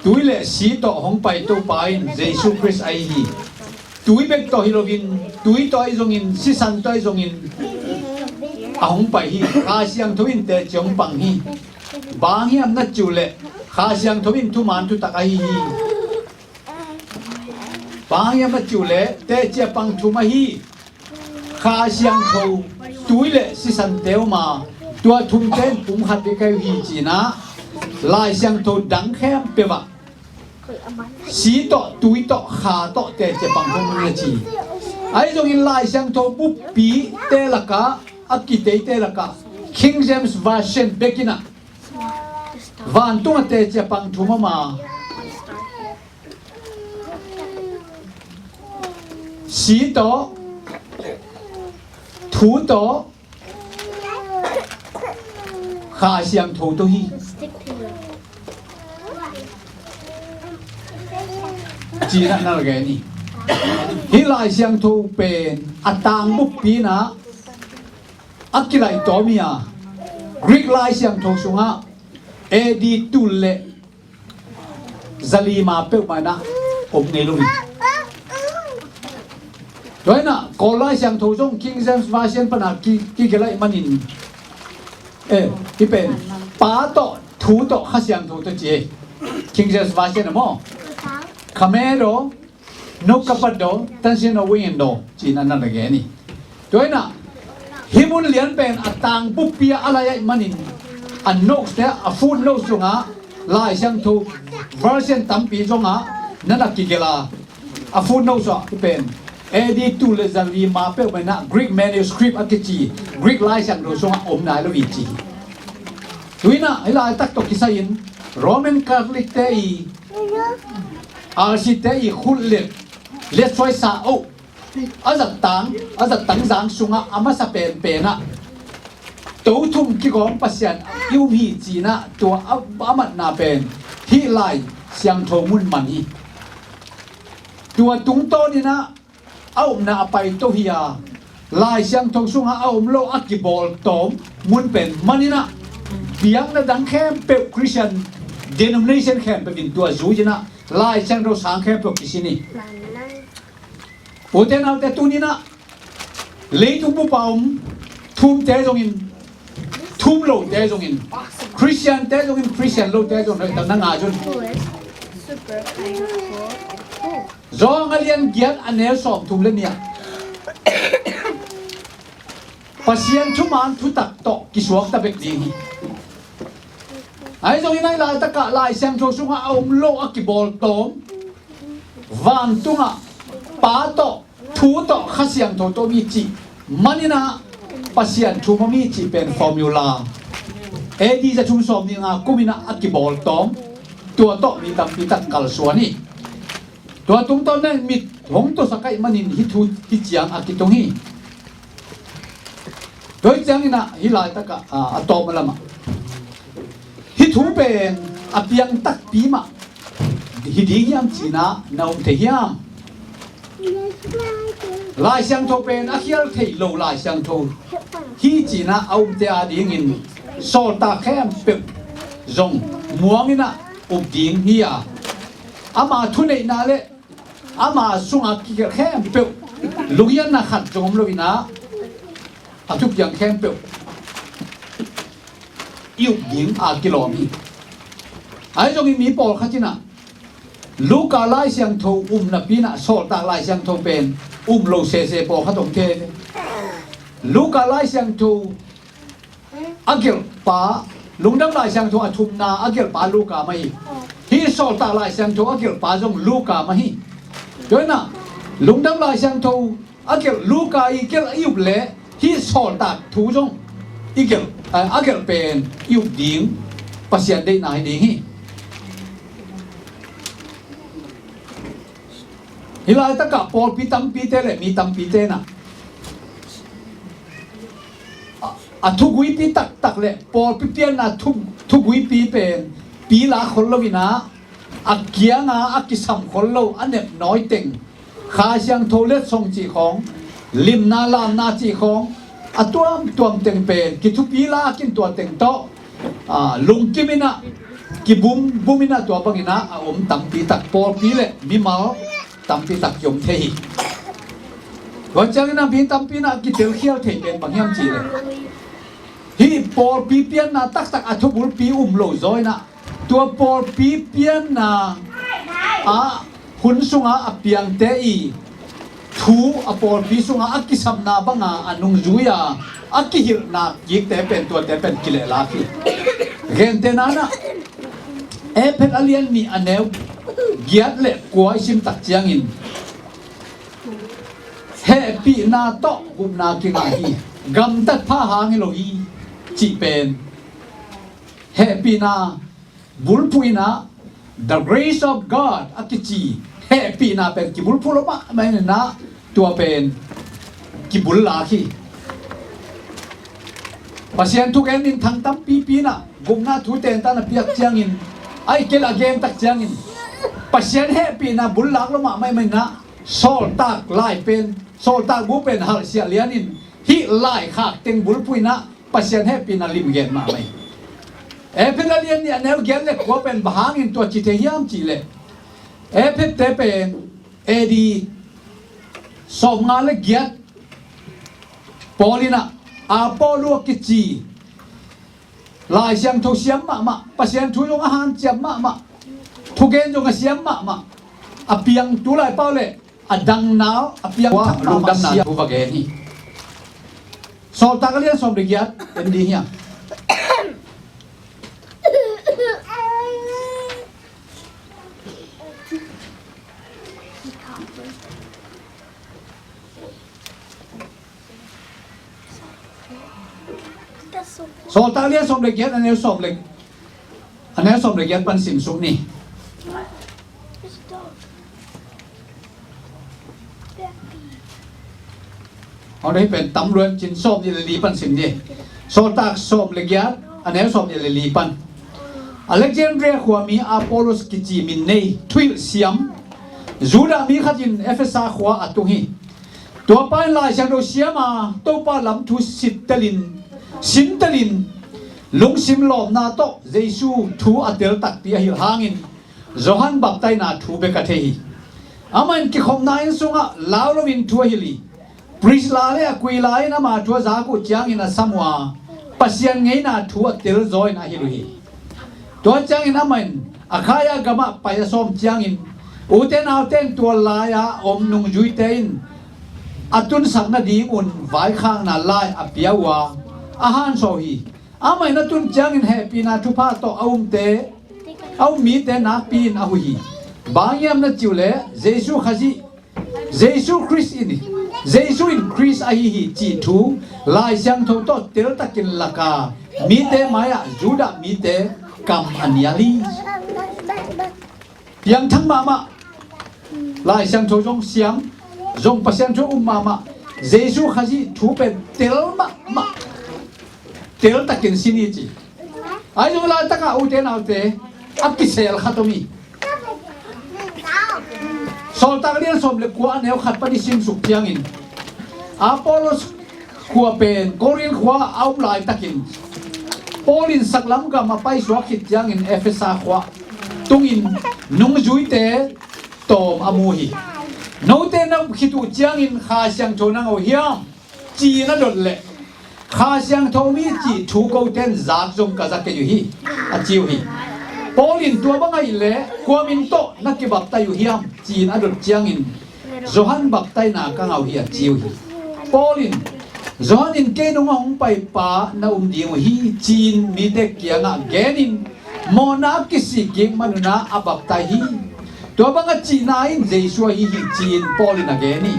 tui le si tawh hong pai Topa in Jesu Khrist ahi hi. Tui bek tawh hi loin, tui tawh ahi zongin, sisan tawh ahi zongin a hong pai hi. Kha Siangtho in teci hong pang hi. Bang hiam na cih uh leh Kha Siangtho in thuman thutak ahi hi. Bang hiam na cih uh leh teci a pang thum ahi. Kha Siangtho, tui le sisante om a, tua thumte in pumkhat bek ahi uh hi cinah Lai Siangtho dang khempeuh ah si tawh, tui tawh, kha tawh teci a pang thum na ci. Ahi zongin Lai Siangtho buppite lakah a kiteite lakah King James Version bekin ah vantung a teci a pang thum a om a, si tawh, thu tawh, Kha Siangtho tawh hi, ci-in ah na gen hi. Hih Lai Siangtho pen a tang buppi in ah a kilaih tawm hi a, Greek Lai Siangtho sungah A D tul le zali ma peuhmah in ah om ngei lo hi. Tua in ah Kawl Lai Siangtho zong King James Version pan a ki, kigelh ahih manin, eh, hih pen Pa tawh, Thu tawh, Kha Siangtho tawh ci hi. King James Version ah maw, Kamero no Kapado Tansin no Wingendo ci-in ah na gen hi. Tua in ah hih mun lian pen a tang buppi ah a lai ahih manin a notes te, a footnote sungah Lai Siangtho version tampi zongah na na kigelh a, a footnote sungah hih pen A D tul le zali ma peuhmah in ah Greek manuscript a kici Greek Lai Siangtho sungah om nai lo hi ci hi. Tu in ah hih laitak tawh kisai-in Roman Catholic te i, R C te i khut let, letsuai sa oh, a zattang, a zattang zang sungah a masa penpen ah to thum kigawm Pasian i um hi ci-in ah tua a, a matna pen hih Lai Siangtho mun man hi. Tua tungtawn in ah a upna a paito hi a, Lai Siangtho sungah a om lo a kibawltawm mun pen man in ah biakna dang khempeuh, Christian denomination khempeuh in tua zui in ah Lai Siangtho sang khempeuh kisin hi. Ute naute, tuni in ah leitung bup a om thumte zongin, thum lote zongin, Christian te zongin, Christian lote zongin, na ngah zun. John a lian giat a neu sawmthum le nih ah Pasian thuman thutak tawh kisuakta bek ding hi. Ahi zongin hih laitakah Lai Siangtho sungah a om lo a kibawltawm, vantungah Pa tawh, Thu tawh, Kha Siangtho tawh om hi cih man in ah Pasian thu om hi cih pen formula, A D za thum sawmnih nga kum in ah a kibawltawm, tua tawh mi tampi tak kalsuan hi. Tua tungtawn in mit hong tuasak ahih manin hih thu hih ciang a kitung hi. Tua hih ciangin ah hih laitakah, a, a tawp a lamah hih thu pen a piang takpi mah hi ding hiam ci-in ah na um thei hiam? Lai Siangtho pen a khial thei lo Lai Siangtho hi ci-in ah a umte adingin sawltak khempeuh zong muang in ah up ding hi a, ama thuneihna le ama sungah kigelh khempeuh, lungngaihna khat zong om lo in ah a thupiang khempeuh i up ding a kilawm hi. Ahi zongin mi pawlkhat in ah Luka Lai Siangtho um napi in ah sawltak Lai Siangtho pen um lo sese pawlkhat om thei. Luka Lai Siangtho a gelhpa, Lungdam Lai Siangtho a thumna a gelhpa Luka mah hi. Hih sawltak Lai Siangtho a gelhpa zong Luka mah hi. Tua in ah Lungdam Lai Siangtho a gelh, Luka i gelh i up leh hih sawltak thu zong i gelh, a, a gelh pen i up ding Pasian deihna hi ding hi. Hih laitakah pawlpi tampite le mi tampite in ah a, a thuguipi taktak le pawlpi pianna thu, thuguipi pen pi la khol lo in ah a kianga a kisam khol lo, a nepnawi teng, Kha Siangtho letsong cih khawng, limna lamna cih khawng, a tuamtuam teng pen kithupi la a kin tua teng tawh, a, lungkim in ah, kibumbum in ah, tua bangin ah a om tampi tak pawlpi le mimal tampi tak i om thei hi. Tua ciangin ah mi tampi in ah kitelkhial thei pen bang hiam cih leh hih pawlpi pianna taktak a thubulpi um lo zaw in ah tua pawlpi pianna ah hun sungah a piangte i thu a pawlpi sungah a kisamna banga a nungzui a, a kihilhna kikte pen tuate pen kilehlak hi. Gentehna in ah Efesa a lian nih a neu giat le kua i sim tak ciangin hehpihna tawh gupna kingah hi. gamtat pha hang hi lo hi cih pen hehpihna bulphuh in ah, the grace of God a kici hehpihna pen kibulphuh lo mahmah in ah, tua pen kibullak hi. Pasian thugen minthang tampipi in ah, gupna thu tentan a piak ciangin, a i kel a gen tak ciangin, Pasian hehpihna bullak lo mahmah in ah, Sawltak lai pen, Sawltak bu pen halhsiah lianin hih laikhak teng bulphuh in ah Pasian hehpihna limgen mahmah hi. Efesa lian nih a neu giat le kua pen bang hangin tua ci thei hiam cih leh, Efesate pen A D sawmnga le giat Paul in ah Apollo a kici Lai Siangtho siam mahmah, Pasian thu zong a hanciam mahmah, thugen zong a siam mahmah, a piang tu lai pau le a dang nau a piang thak mahmah lungdamna siam thu va gen hi. Sawltak a lian sawm le giat en ding hiam? Sawltak lian sawm le giat a neu sawm le, a neu sawm le giat pan sim suk ni. Hong dei pen tam luan cin sawm nih le li pan sim ni. Sawltak sawm le giat a neu sawm nih le li pan. Alexandria khuami Apollos kici min nei thuhilh siam Judah mi khat in Efesa khua a tung hi. Tua pa in Lai Siangtho siam a, Topa lam thu sittelin, sintelin, lungsim lawpna tawh Jesu thu a tel takpi a hilh hangin Johan baptaina thu bek a thei hi. Amah in kikhopna inn sungah lau loin thu a hilh hi. Priscilla le Aquila in ama thu a zak uh ciangin a sam uh a, Pasian ngeina thu a tel zaw in a hilh uh hi. Tua ciangin amah in Akhaia gamah pai a sawm ciangin, ute naute in tua lai-a om nungzuite in a tunsak nadingun vaikhakna lai a pia uh a, a hanciam uh hi. Amah in a tun ciangin hehpihna thupha tawh a umte, a um mite nakpi-in a huh hi. Bang hiam na cih uh leh, Jesu Khazih, Jesu Khrist in, Jesu in Khrist ahi hi cih thu Lai Siangtho tawh teltakin lak a, mite mai-ah Judah mite kam a nial hi. Piangthak mahmah, Lai Siangtho zong siam, zong Pasian thu um mahmah, Jesu Khazih thu pen tel mahmah, teltakin sin hi ci. Ahi zong laitakah ute naute a kisel khat om hi. Sawltak lian sawm le kua a neu khat pan i simsuk ciangin, Apollos khua pen Korin khua a um laitakin, Paul in saklam gam a paisuak khit ciangin Efesa khua tungin nungzuite tawm a mu hi. Note na um khit uh ciangin Kha Siangtho na ngah uh hiam? Ci-in a dot leh, Kha Siangtho mi cih thu kote in zak zong ka za kei uh hi, a ci uh hi. Paul in tua bang ahih leh kua min tawh na kibaptai uh hiam? Ci-in a dot ciangin, Johan baptaina ka ngah uh hi, a ci uh hi. Paul in, Johan in kei nungah hong paipa na um ding uh hi, ci-in mite kiangah genin, mawhna a kisik kik manun ah a baptai hi. Tua bang a cihna in Jesu ahi hi ci-in Paul in a gen hi.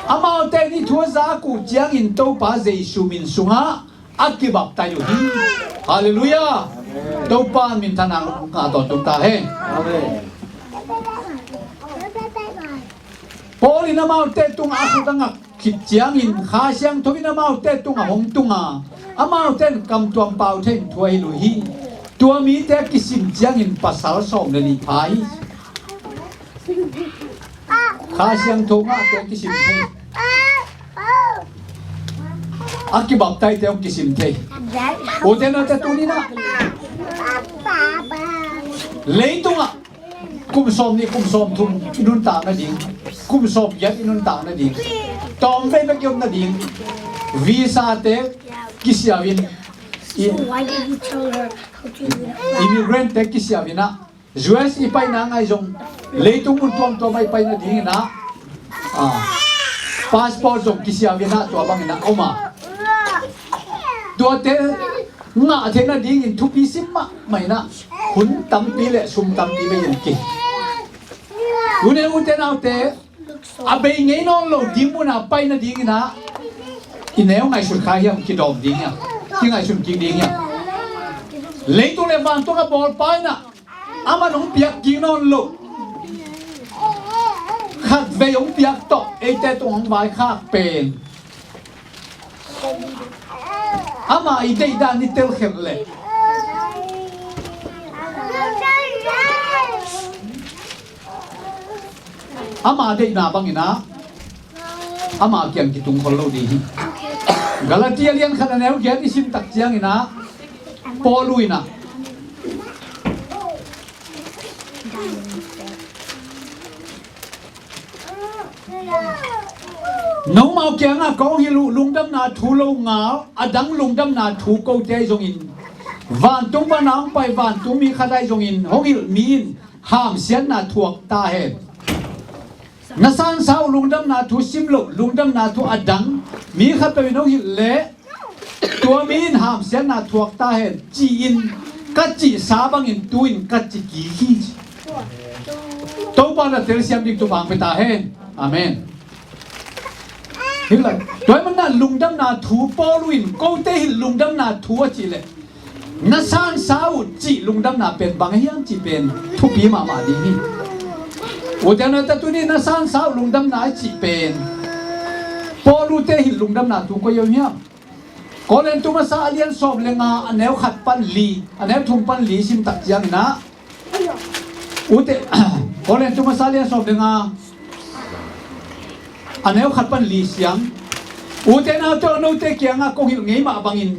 Amaute in hih thu a zak uh ciangin Topa Jesu min sungah a kibaptai uh hi. Halleluiah. Topa in minthanna ngah tawntung ta hen. Paul in amaute tungah a khut a ngak khit ciangin Kha Siangtho in amaute tungah hong tung a, amaute in kamtuam pau thei in thu a hilh uh hi. Tua mite a kisim ciangin pasal sawm le nih pha hi. Kha Siangtho ngahte kisim thei, a kibaptaite hong kisim thei. Ute naute, tuni-in ah leitungah kum sawm nih, kum sawm thum i nuntak nading, kum sawm giat i nuntak nading, tawmvei bek i om nading, visa-te kisiau in, i-, immigrant-te kisiau in ah, U S i paina ngai zong, leitung mun tuamtuam ah i pai nadingin ah, ah, passport zong kisiau in ah, tua bangin ah om a. Tuate ngah theih nadingin thupi sim mahmah in ah, hun tampi le sum tampi bei in ki. Tuni-in ute naute, a bei ngei nawn lo ding mun a pai nadingin ah, i neu ngaihsut kha hiam, kidawm ding hiam, kingaihsun kik ding hiam? Leitung le vantung a bawlpa in ah, aman hong piak kik nawn lo, khatvei hong piak tawh eite tung hong vaikhak pen, ama i deihdan i telkhelh leh, ama deihna bangin ah ama kiang kitung khol lo ding hi. Galatia lian khat a neu giat i sim tak ciangin ah, Paul in ah, nomau kiangah kong hilh uh lungdamna thu lo ngal, a dang lungdamna thu kote ahi zongin, vantung pana hong pai vantung mi khat ahi zongin hong hilh mi in hamsiatna thuak ta hen. Na sansa uh lungdamna thu sim loh, lungdamna thu a dang mi khat peuh in hong hilh leh, tua mi in hamsiatna thuak ta hen, ci-in ka cihsa bangin tu-in ka ci kik hi. Topa na telsiam ding Topa hong pia ta hen. Amen. Hilh lai. Tua ahih manin ah lungdamna thu, Paul in kote hilh lungdamna thu a cih leh, na sansa uh cih lungdamna pen bang hiam cih pen thupi mahmah ding hi. Ute naute, tuni na sansa uh lungdamna i cih pen, Paul te hilh lungdamna thu koi hiam? Korin tu masa a lian sawm le nga, a neu khat pan li, a neu thum pan li sim tak ciangin ah, ute, Korin tu masa a lian sawm le nga, a neu khat pan li siang, ute naute, note kiangah kong hilh ngei mah bangin,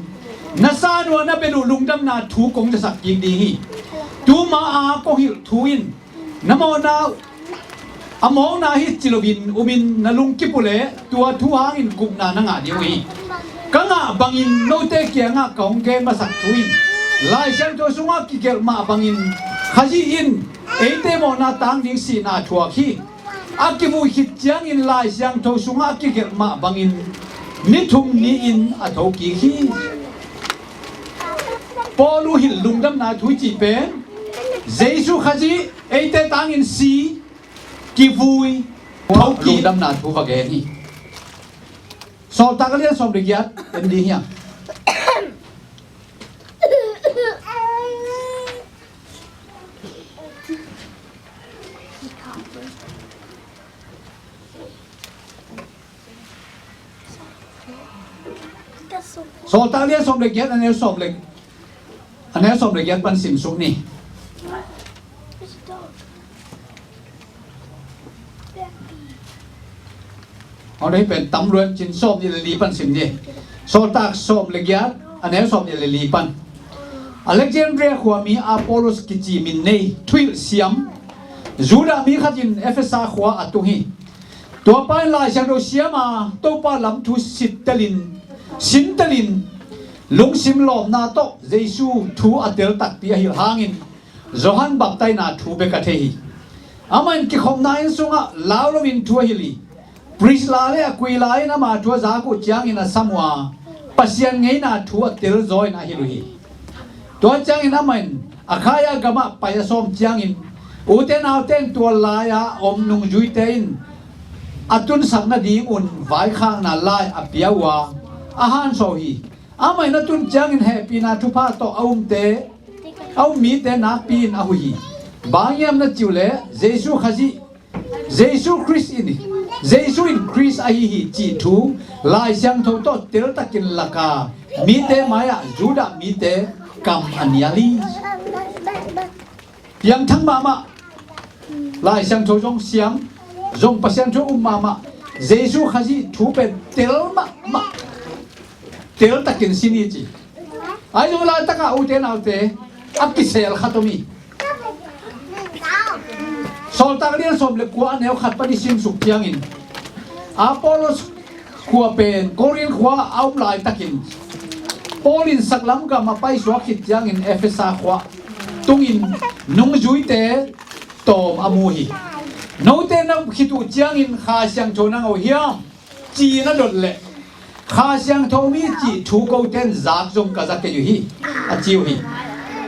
na san uh a na bel uh lungdamna thu kong zasak kik ding hi. Tuma a kong hilh thu in, na mawhna uh a mawkna hi ci loin umin na lungkip uh leh, tua thu hangin gupna na ngah ding uh hi. Ka ngah bangin note kiangah ka hong gen masak thu in, Lai Siangtho sungah kigelh mah bangin Khazih in eite mawhna tang ding sihna thuak hi. A kivui khit ciangin Lai Siangtho sungah a kigelh mah bangin ni thum ni-in a thokik hi. Paul uh hilh lungdamna thu i cih pen, Jesu Khazih eite tangin si, kivui, thokik, lungdamna thu va gen hi. Sawltak a lian sawm le giat en ding hiam? Sawltak lian sawm le giat, a neu sawm le, a neu sawm le giat pan sim suk ni. Aw, na hi pen tam luan cin, sawm nih le li pan sim ni. Sawltak sawm le giat, a neu sawm nih le li pan. Alexandria khuami Apollos kici min nei, thuhilh siam, Judah mi khat in Efesa khua a tung hi. Tua pa in Lai Siangtho siam a, Topa lam thu sittelin, sintelin, lungsim lawmna tawh Jesu thu a tel takpi a hilh hangin, Johan baptaina thu bek a thei hi. Amah in kikhopna inn sungah lau loin thu a hilh hi. Priscilla le Aquila in ama thu a zak uh ciangin a sam uh a, Pasian ngeina thu a telzaw in a hilh uh hi. Tua ciangin amah in Akhaia gamah pai a sawm ciangin, ute naute in tua lai-a om nungzuite in a tunsak nadingun vaikhakna lai a pia uh a, a hansawh uh hi. Amah in a tun ciangin hehpihna thupha tawh a umte, a um mite nakpi-in a huh hi. Bang hiam na cih uh leh, Jesu Khazih, Jesu Khrist in, Jesu in Khrist ahi hi cih thu Lai Siangtho tawh teltakin lak a, mite mai-ah Judah mite kam a nial hi. Piangthak mahmah, Lai Siangtho zong siam, zong Pasian thu um mahmah, Jesu Khazih thu pen tel mahmah, teltakin sin hi ci. Ahi zong laitakah ute naute a kisel khat om hi. Sawltak lian sawm le kua, a neu khat pan i simsuk ciangin, Apollos khua pen Korin khua a um laitakin, Paul in saklam gam a paisuak khit ciangin Efesa khua tungin nungzuite tawm a mu hi. Note na khit uh ciangin Kha Siangtho na ngah uh hiam, ci-in a dot leh, Kha Siangtho mi cih thu kote in zak zong ka za kei uh hi, a ci uh hi.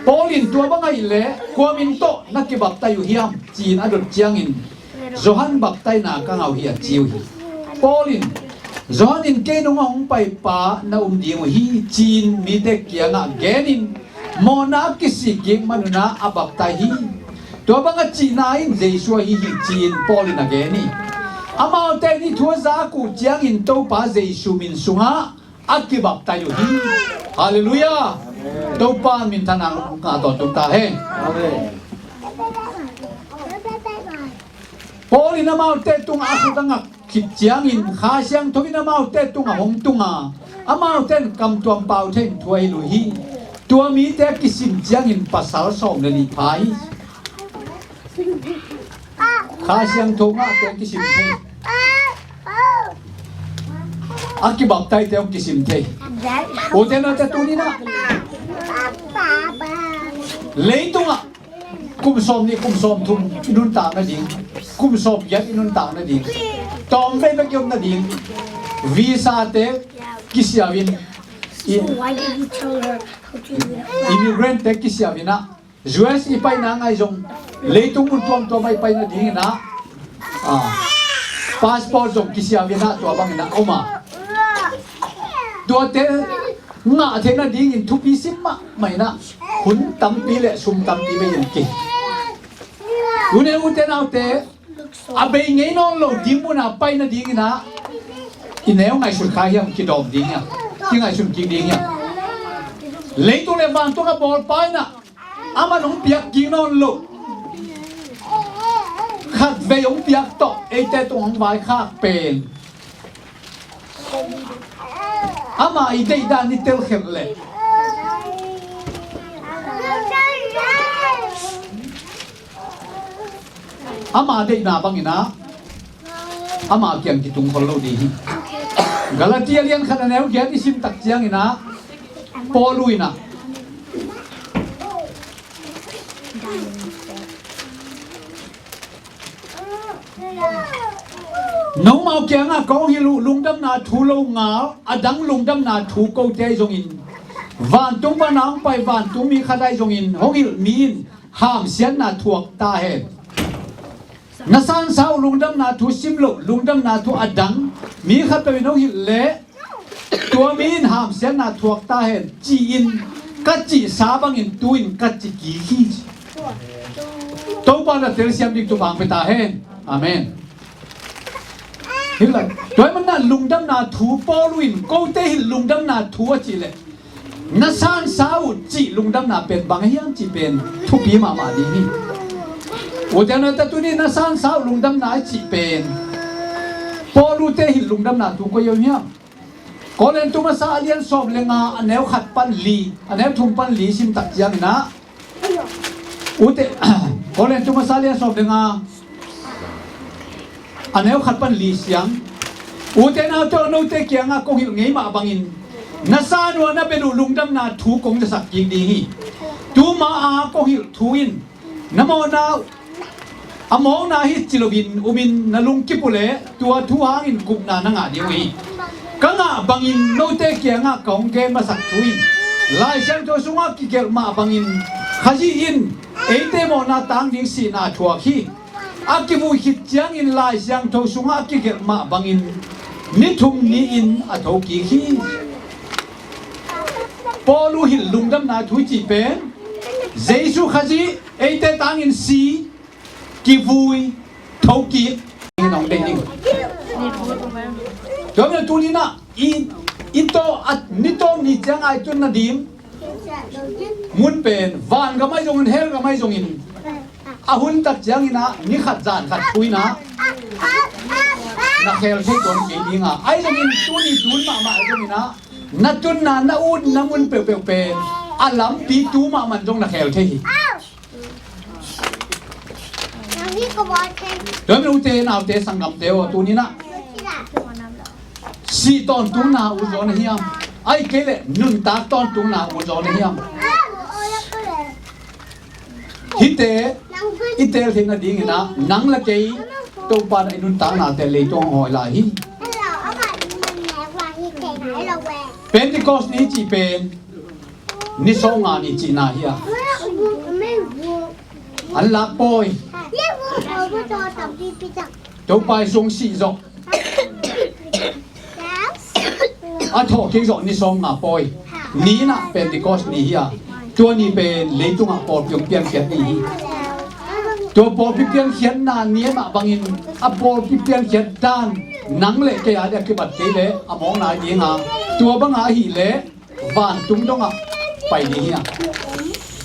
Paul in tua bang ahih leh kua min tawh na kibaptai uh hiam, ci-in a dot ciangin, Johan baptaina ka ngah uh hi, a ci uh hi. Paul in Johan in, "Kei nungah hong paipa na um ding uh hi," ci-in mite kiangah genin, mawhna a kisik kik man unah a baptai hi. Tua banga cihna in Jesu ahi hi, ci-in Paul in a gen hi. Amaute in hih thu a zak uh ciangin Topa Jesu min sungah a kibaptai uh hi. Halleluiah. Topa minthanna ngah tawntung ta hen. Paul in amaute tungah a khut a ngak khit ciangin, Kha Siangtho in amaute tungah hong tung a, amaute in kamtuam pau thei in thu a hilh uh hi. Tua mite a kisim ciangin pasal sawm le nih pha hi. Kha Siangtho ngahte hong kisim thei. A kibaptaite hong kisim thei. Ute naute, tuni-in ah leitungah kum sawmnih, kum sawmthum i nuntak nading, kum sawmgiat i nuntak nading, tawmvei bek i om nading, visa-te kisiau in, i-, immigrant-te kisiau in ah, U S i paina ngai zong, leitung mun tuamtuam ah i pai nadingin ah, ah, passport zong kisiau in ah, tua bangin ah om a. Tuate ngah theih nadingin thupi sim mahmah in ah, hun tampi le sum tampi bei in ki. Ute, ute naute, a bei ngei nawn lo ding munah pai nadingin ah, i neu ngaihsun kha hiam, kidawm ding hiam, kingaihsun kik ding hiam? Leitung le vantung a bawlpa in ah, aman hong piak kik nawn lo, khatvei hong piak tawh eite tung hong vaikhak pen, amah i deihdan i telkhelh leh, ama deihna bangin ah ama kiang kitung khol lo ding hi. Galatia lian khat a neu giat i sim tak ciangin ah, Paul in ah, "Nomau kiangah kong hilh uh lungdamna thu lo ngal, a dang lungdamna thu kote ahi zongin, vantung pana hong pai vantung mi khat ahi zongin hong hilh mi in hamsiatna thuak ta hen. Na sansa uh lungdamna thu sim loh, lungdamna thu a dang mi khatpeuh in hong hilh leh, tua mi in hamsiatna thuak ta hen," ci-in ka cihsa bangin tu-in ka ci kik hi. Topa na telsiam ding thupha hong pia ta hen. Amen. Hi lai. Tua ahih manin ah lungdamna thu, Paul in kote hilh lungdamna thu a cih leh, "Na sansa uh," cih lungdamna pen bang hiam cih pen thupi mahmah ding hi. Ute naute, tuni na sansa uh lungdamna i cih pen, Paul-te hilh lungdamna thu koi om hiam? Korin tu masa a lian sawm le nga, a neu khat pan li, a neu thum pan li sim tak ciangin ah, ute, Korin tu masa a lian sawm le nga, a neu khat pan li siang, "Ute naute aw, note kiangah kong hilh ngei mah bangin, na san uh a na belh uh lungdamna thu kong zasak kik ding hi. Tuma a kong hilh thu in na mawhna uh a mawkna hi ci loin umin na lungkip uh leh, tua thu hangin gupna na ngah ding uh hi. Ka ngah bangin note kiangah ka hong gen masak thu in, Lai Siangtho sungah kigelh mah bangin, Khazih in eite mawhna tang ding sihna a thuak hi. A kivui khit ciangin Lai Siangtho sungah a kigelh mah bangin ni thum ni-in a thokik hi." Paul uh hilh lungdamna thu i cih pen, Jesu Khazih eite tangin si, kivui, thokik, in hong deih ding. Tua manin tuni-in ah i, i tawh a, ni tawm ni ciang a i tun nading mun pen, vangam ahi zongin, hell gam ahi zongin, a hun tak ciangin ah, ni khat zan khat thu-in ah na khel thei tuan kei ding a, ahi zongin tuni tun mahmah ahi zongin ah, na tunna, na utna mun peuhpeuh pen a lampi tu mahmah in zong na khel thei hi. Tua manin ute naute sanggamte aw, tuni-in ah sih tawntungna uh zaw na hiam? Ahih kei leh nuntak tawntungna uh zaw na hiam? Hihte i teel theih nadingin ah, nang le kei Topa in i nuntaknate leitung hong hawi lai hi. Pentecost ni cih pen ni sawmnga ni cihna hi a, an lak pawi. Topa i sung sih zawh. A thawh kik zawh ni sawmnga pawi ni in ah Pentecost ni hi a, tua ni pen leitungah pawlpi hong piankhiat ni hi. Tua pawlpi piankhiatna ni mah bangin a pawlpi piankhiat dan nang le kei a dia kibat kei leh a mawkna hi ding a, tua banga ahih leh vantung dongah pai ding hi a,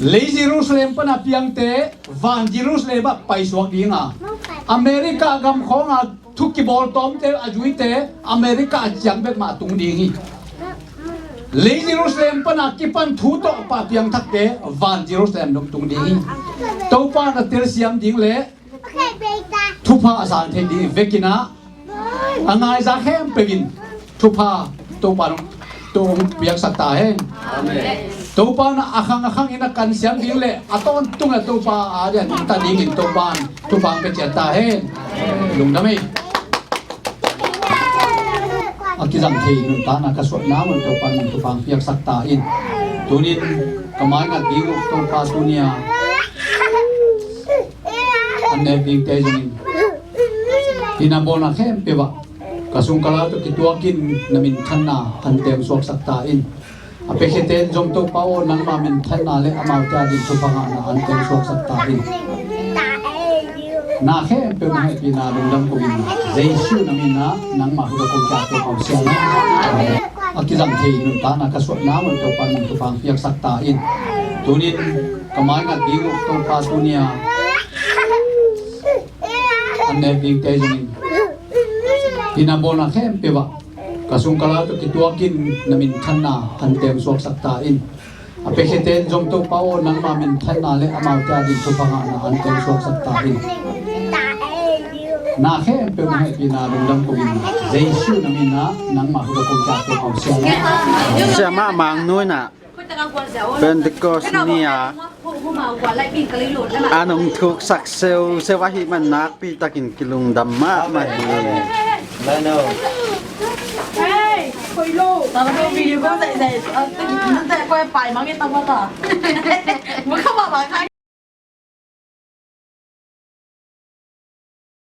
lei Jerusalem pana piangte van Jerusalem ah paisuak ding a, America gam khawnga thu kibawl tawmte a zuite America a ciang bek mah tung ding hi. Lei Jerusalem pana kipan thu tawh pa piangthakte van Jerusalem dong tung ding hi. Topa na telsiam ding le thupha a san thei ding hi. Vekin ah a ngaizak khempeuh in thupha Topa nong, Topa hong piaksak ta hen. Amen. Topa na a khang a khang in a kansiam ding le a tawntung a Topa a dia nungta dingin Topa in thupha hong pia ciat ta hen. Lungdam hi. A kizang thei nuntakna ka suahna mun Topa nong thupha hong piaksak ta in. Tunin ka maingat ding uh Topa tunia an nek dingte zongin hina bawlna khempeuh ah ka sung ka lau tawh kituakin na minthanna an teng suaksak ta in. A piakhiate in zong Topa aw, nangma minthanna le amaute a ding thupha ngahna an teng suaksak ta in. Na khempeuh na hehpihna lungdam ko in Jesu na min ah nangma hu kong kiak Topa aw siang. A kizang thei nuntakna ka suahna mun Topa nong thupha hong piaksak ta in. Tunin ka maingat ding uh Topa tunia an nek dingte zongin hina bawlna khempeuh ah ka sung ka lau tawh kituakin na minthanna an teng suaksak ta in. A piakhiate in zong Topa aw, nangma minthanna le amaute a ding thupha ngahna an teng suaksak ta in. Na khempeuh na hehpihna lungdam ko in Jesu na min ah nangma hu kong kiak Topa aw siang. Siamah Mang Nu in ah Pentecost ni-a a nong thuksak seuhseuh ahih man nakpi takin kilungdam mahmah hi.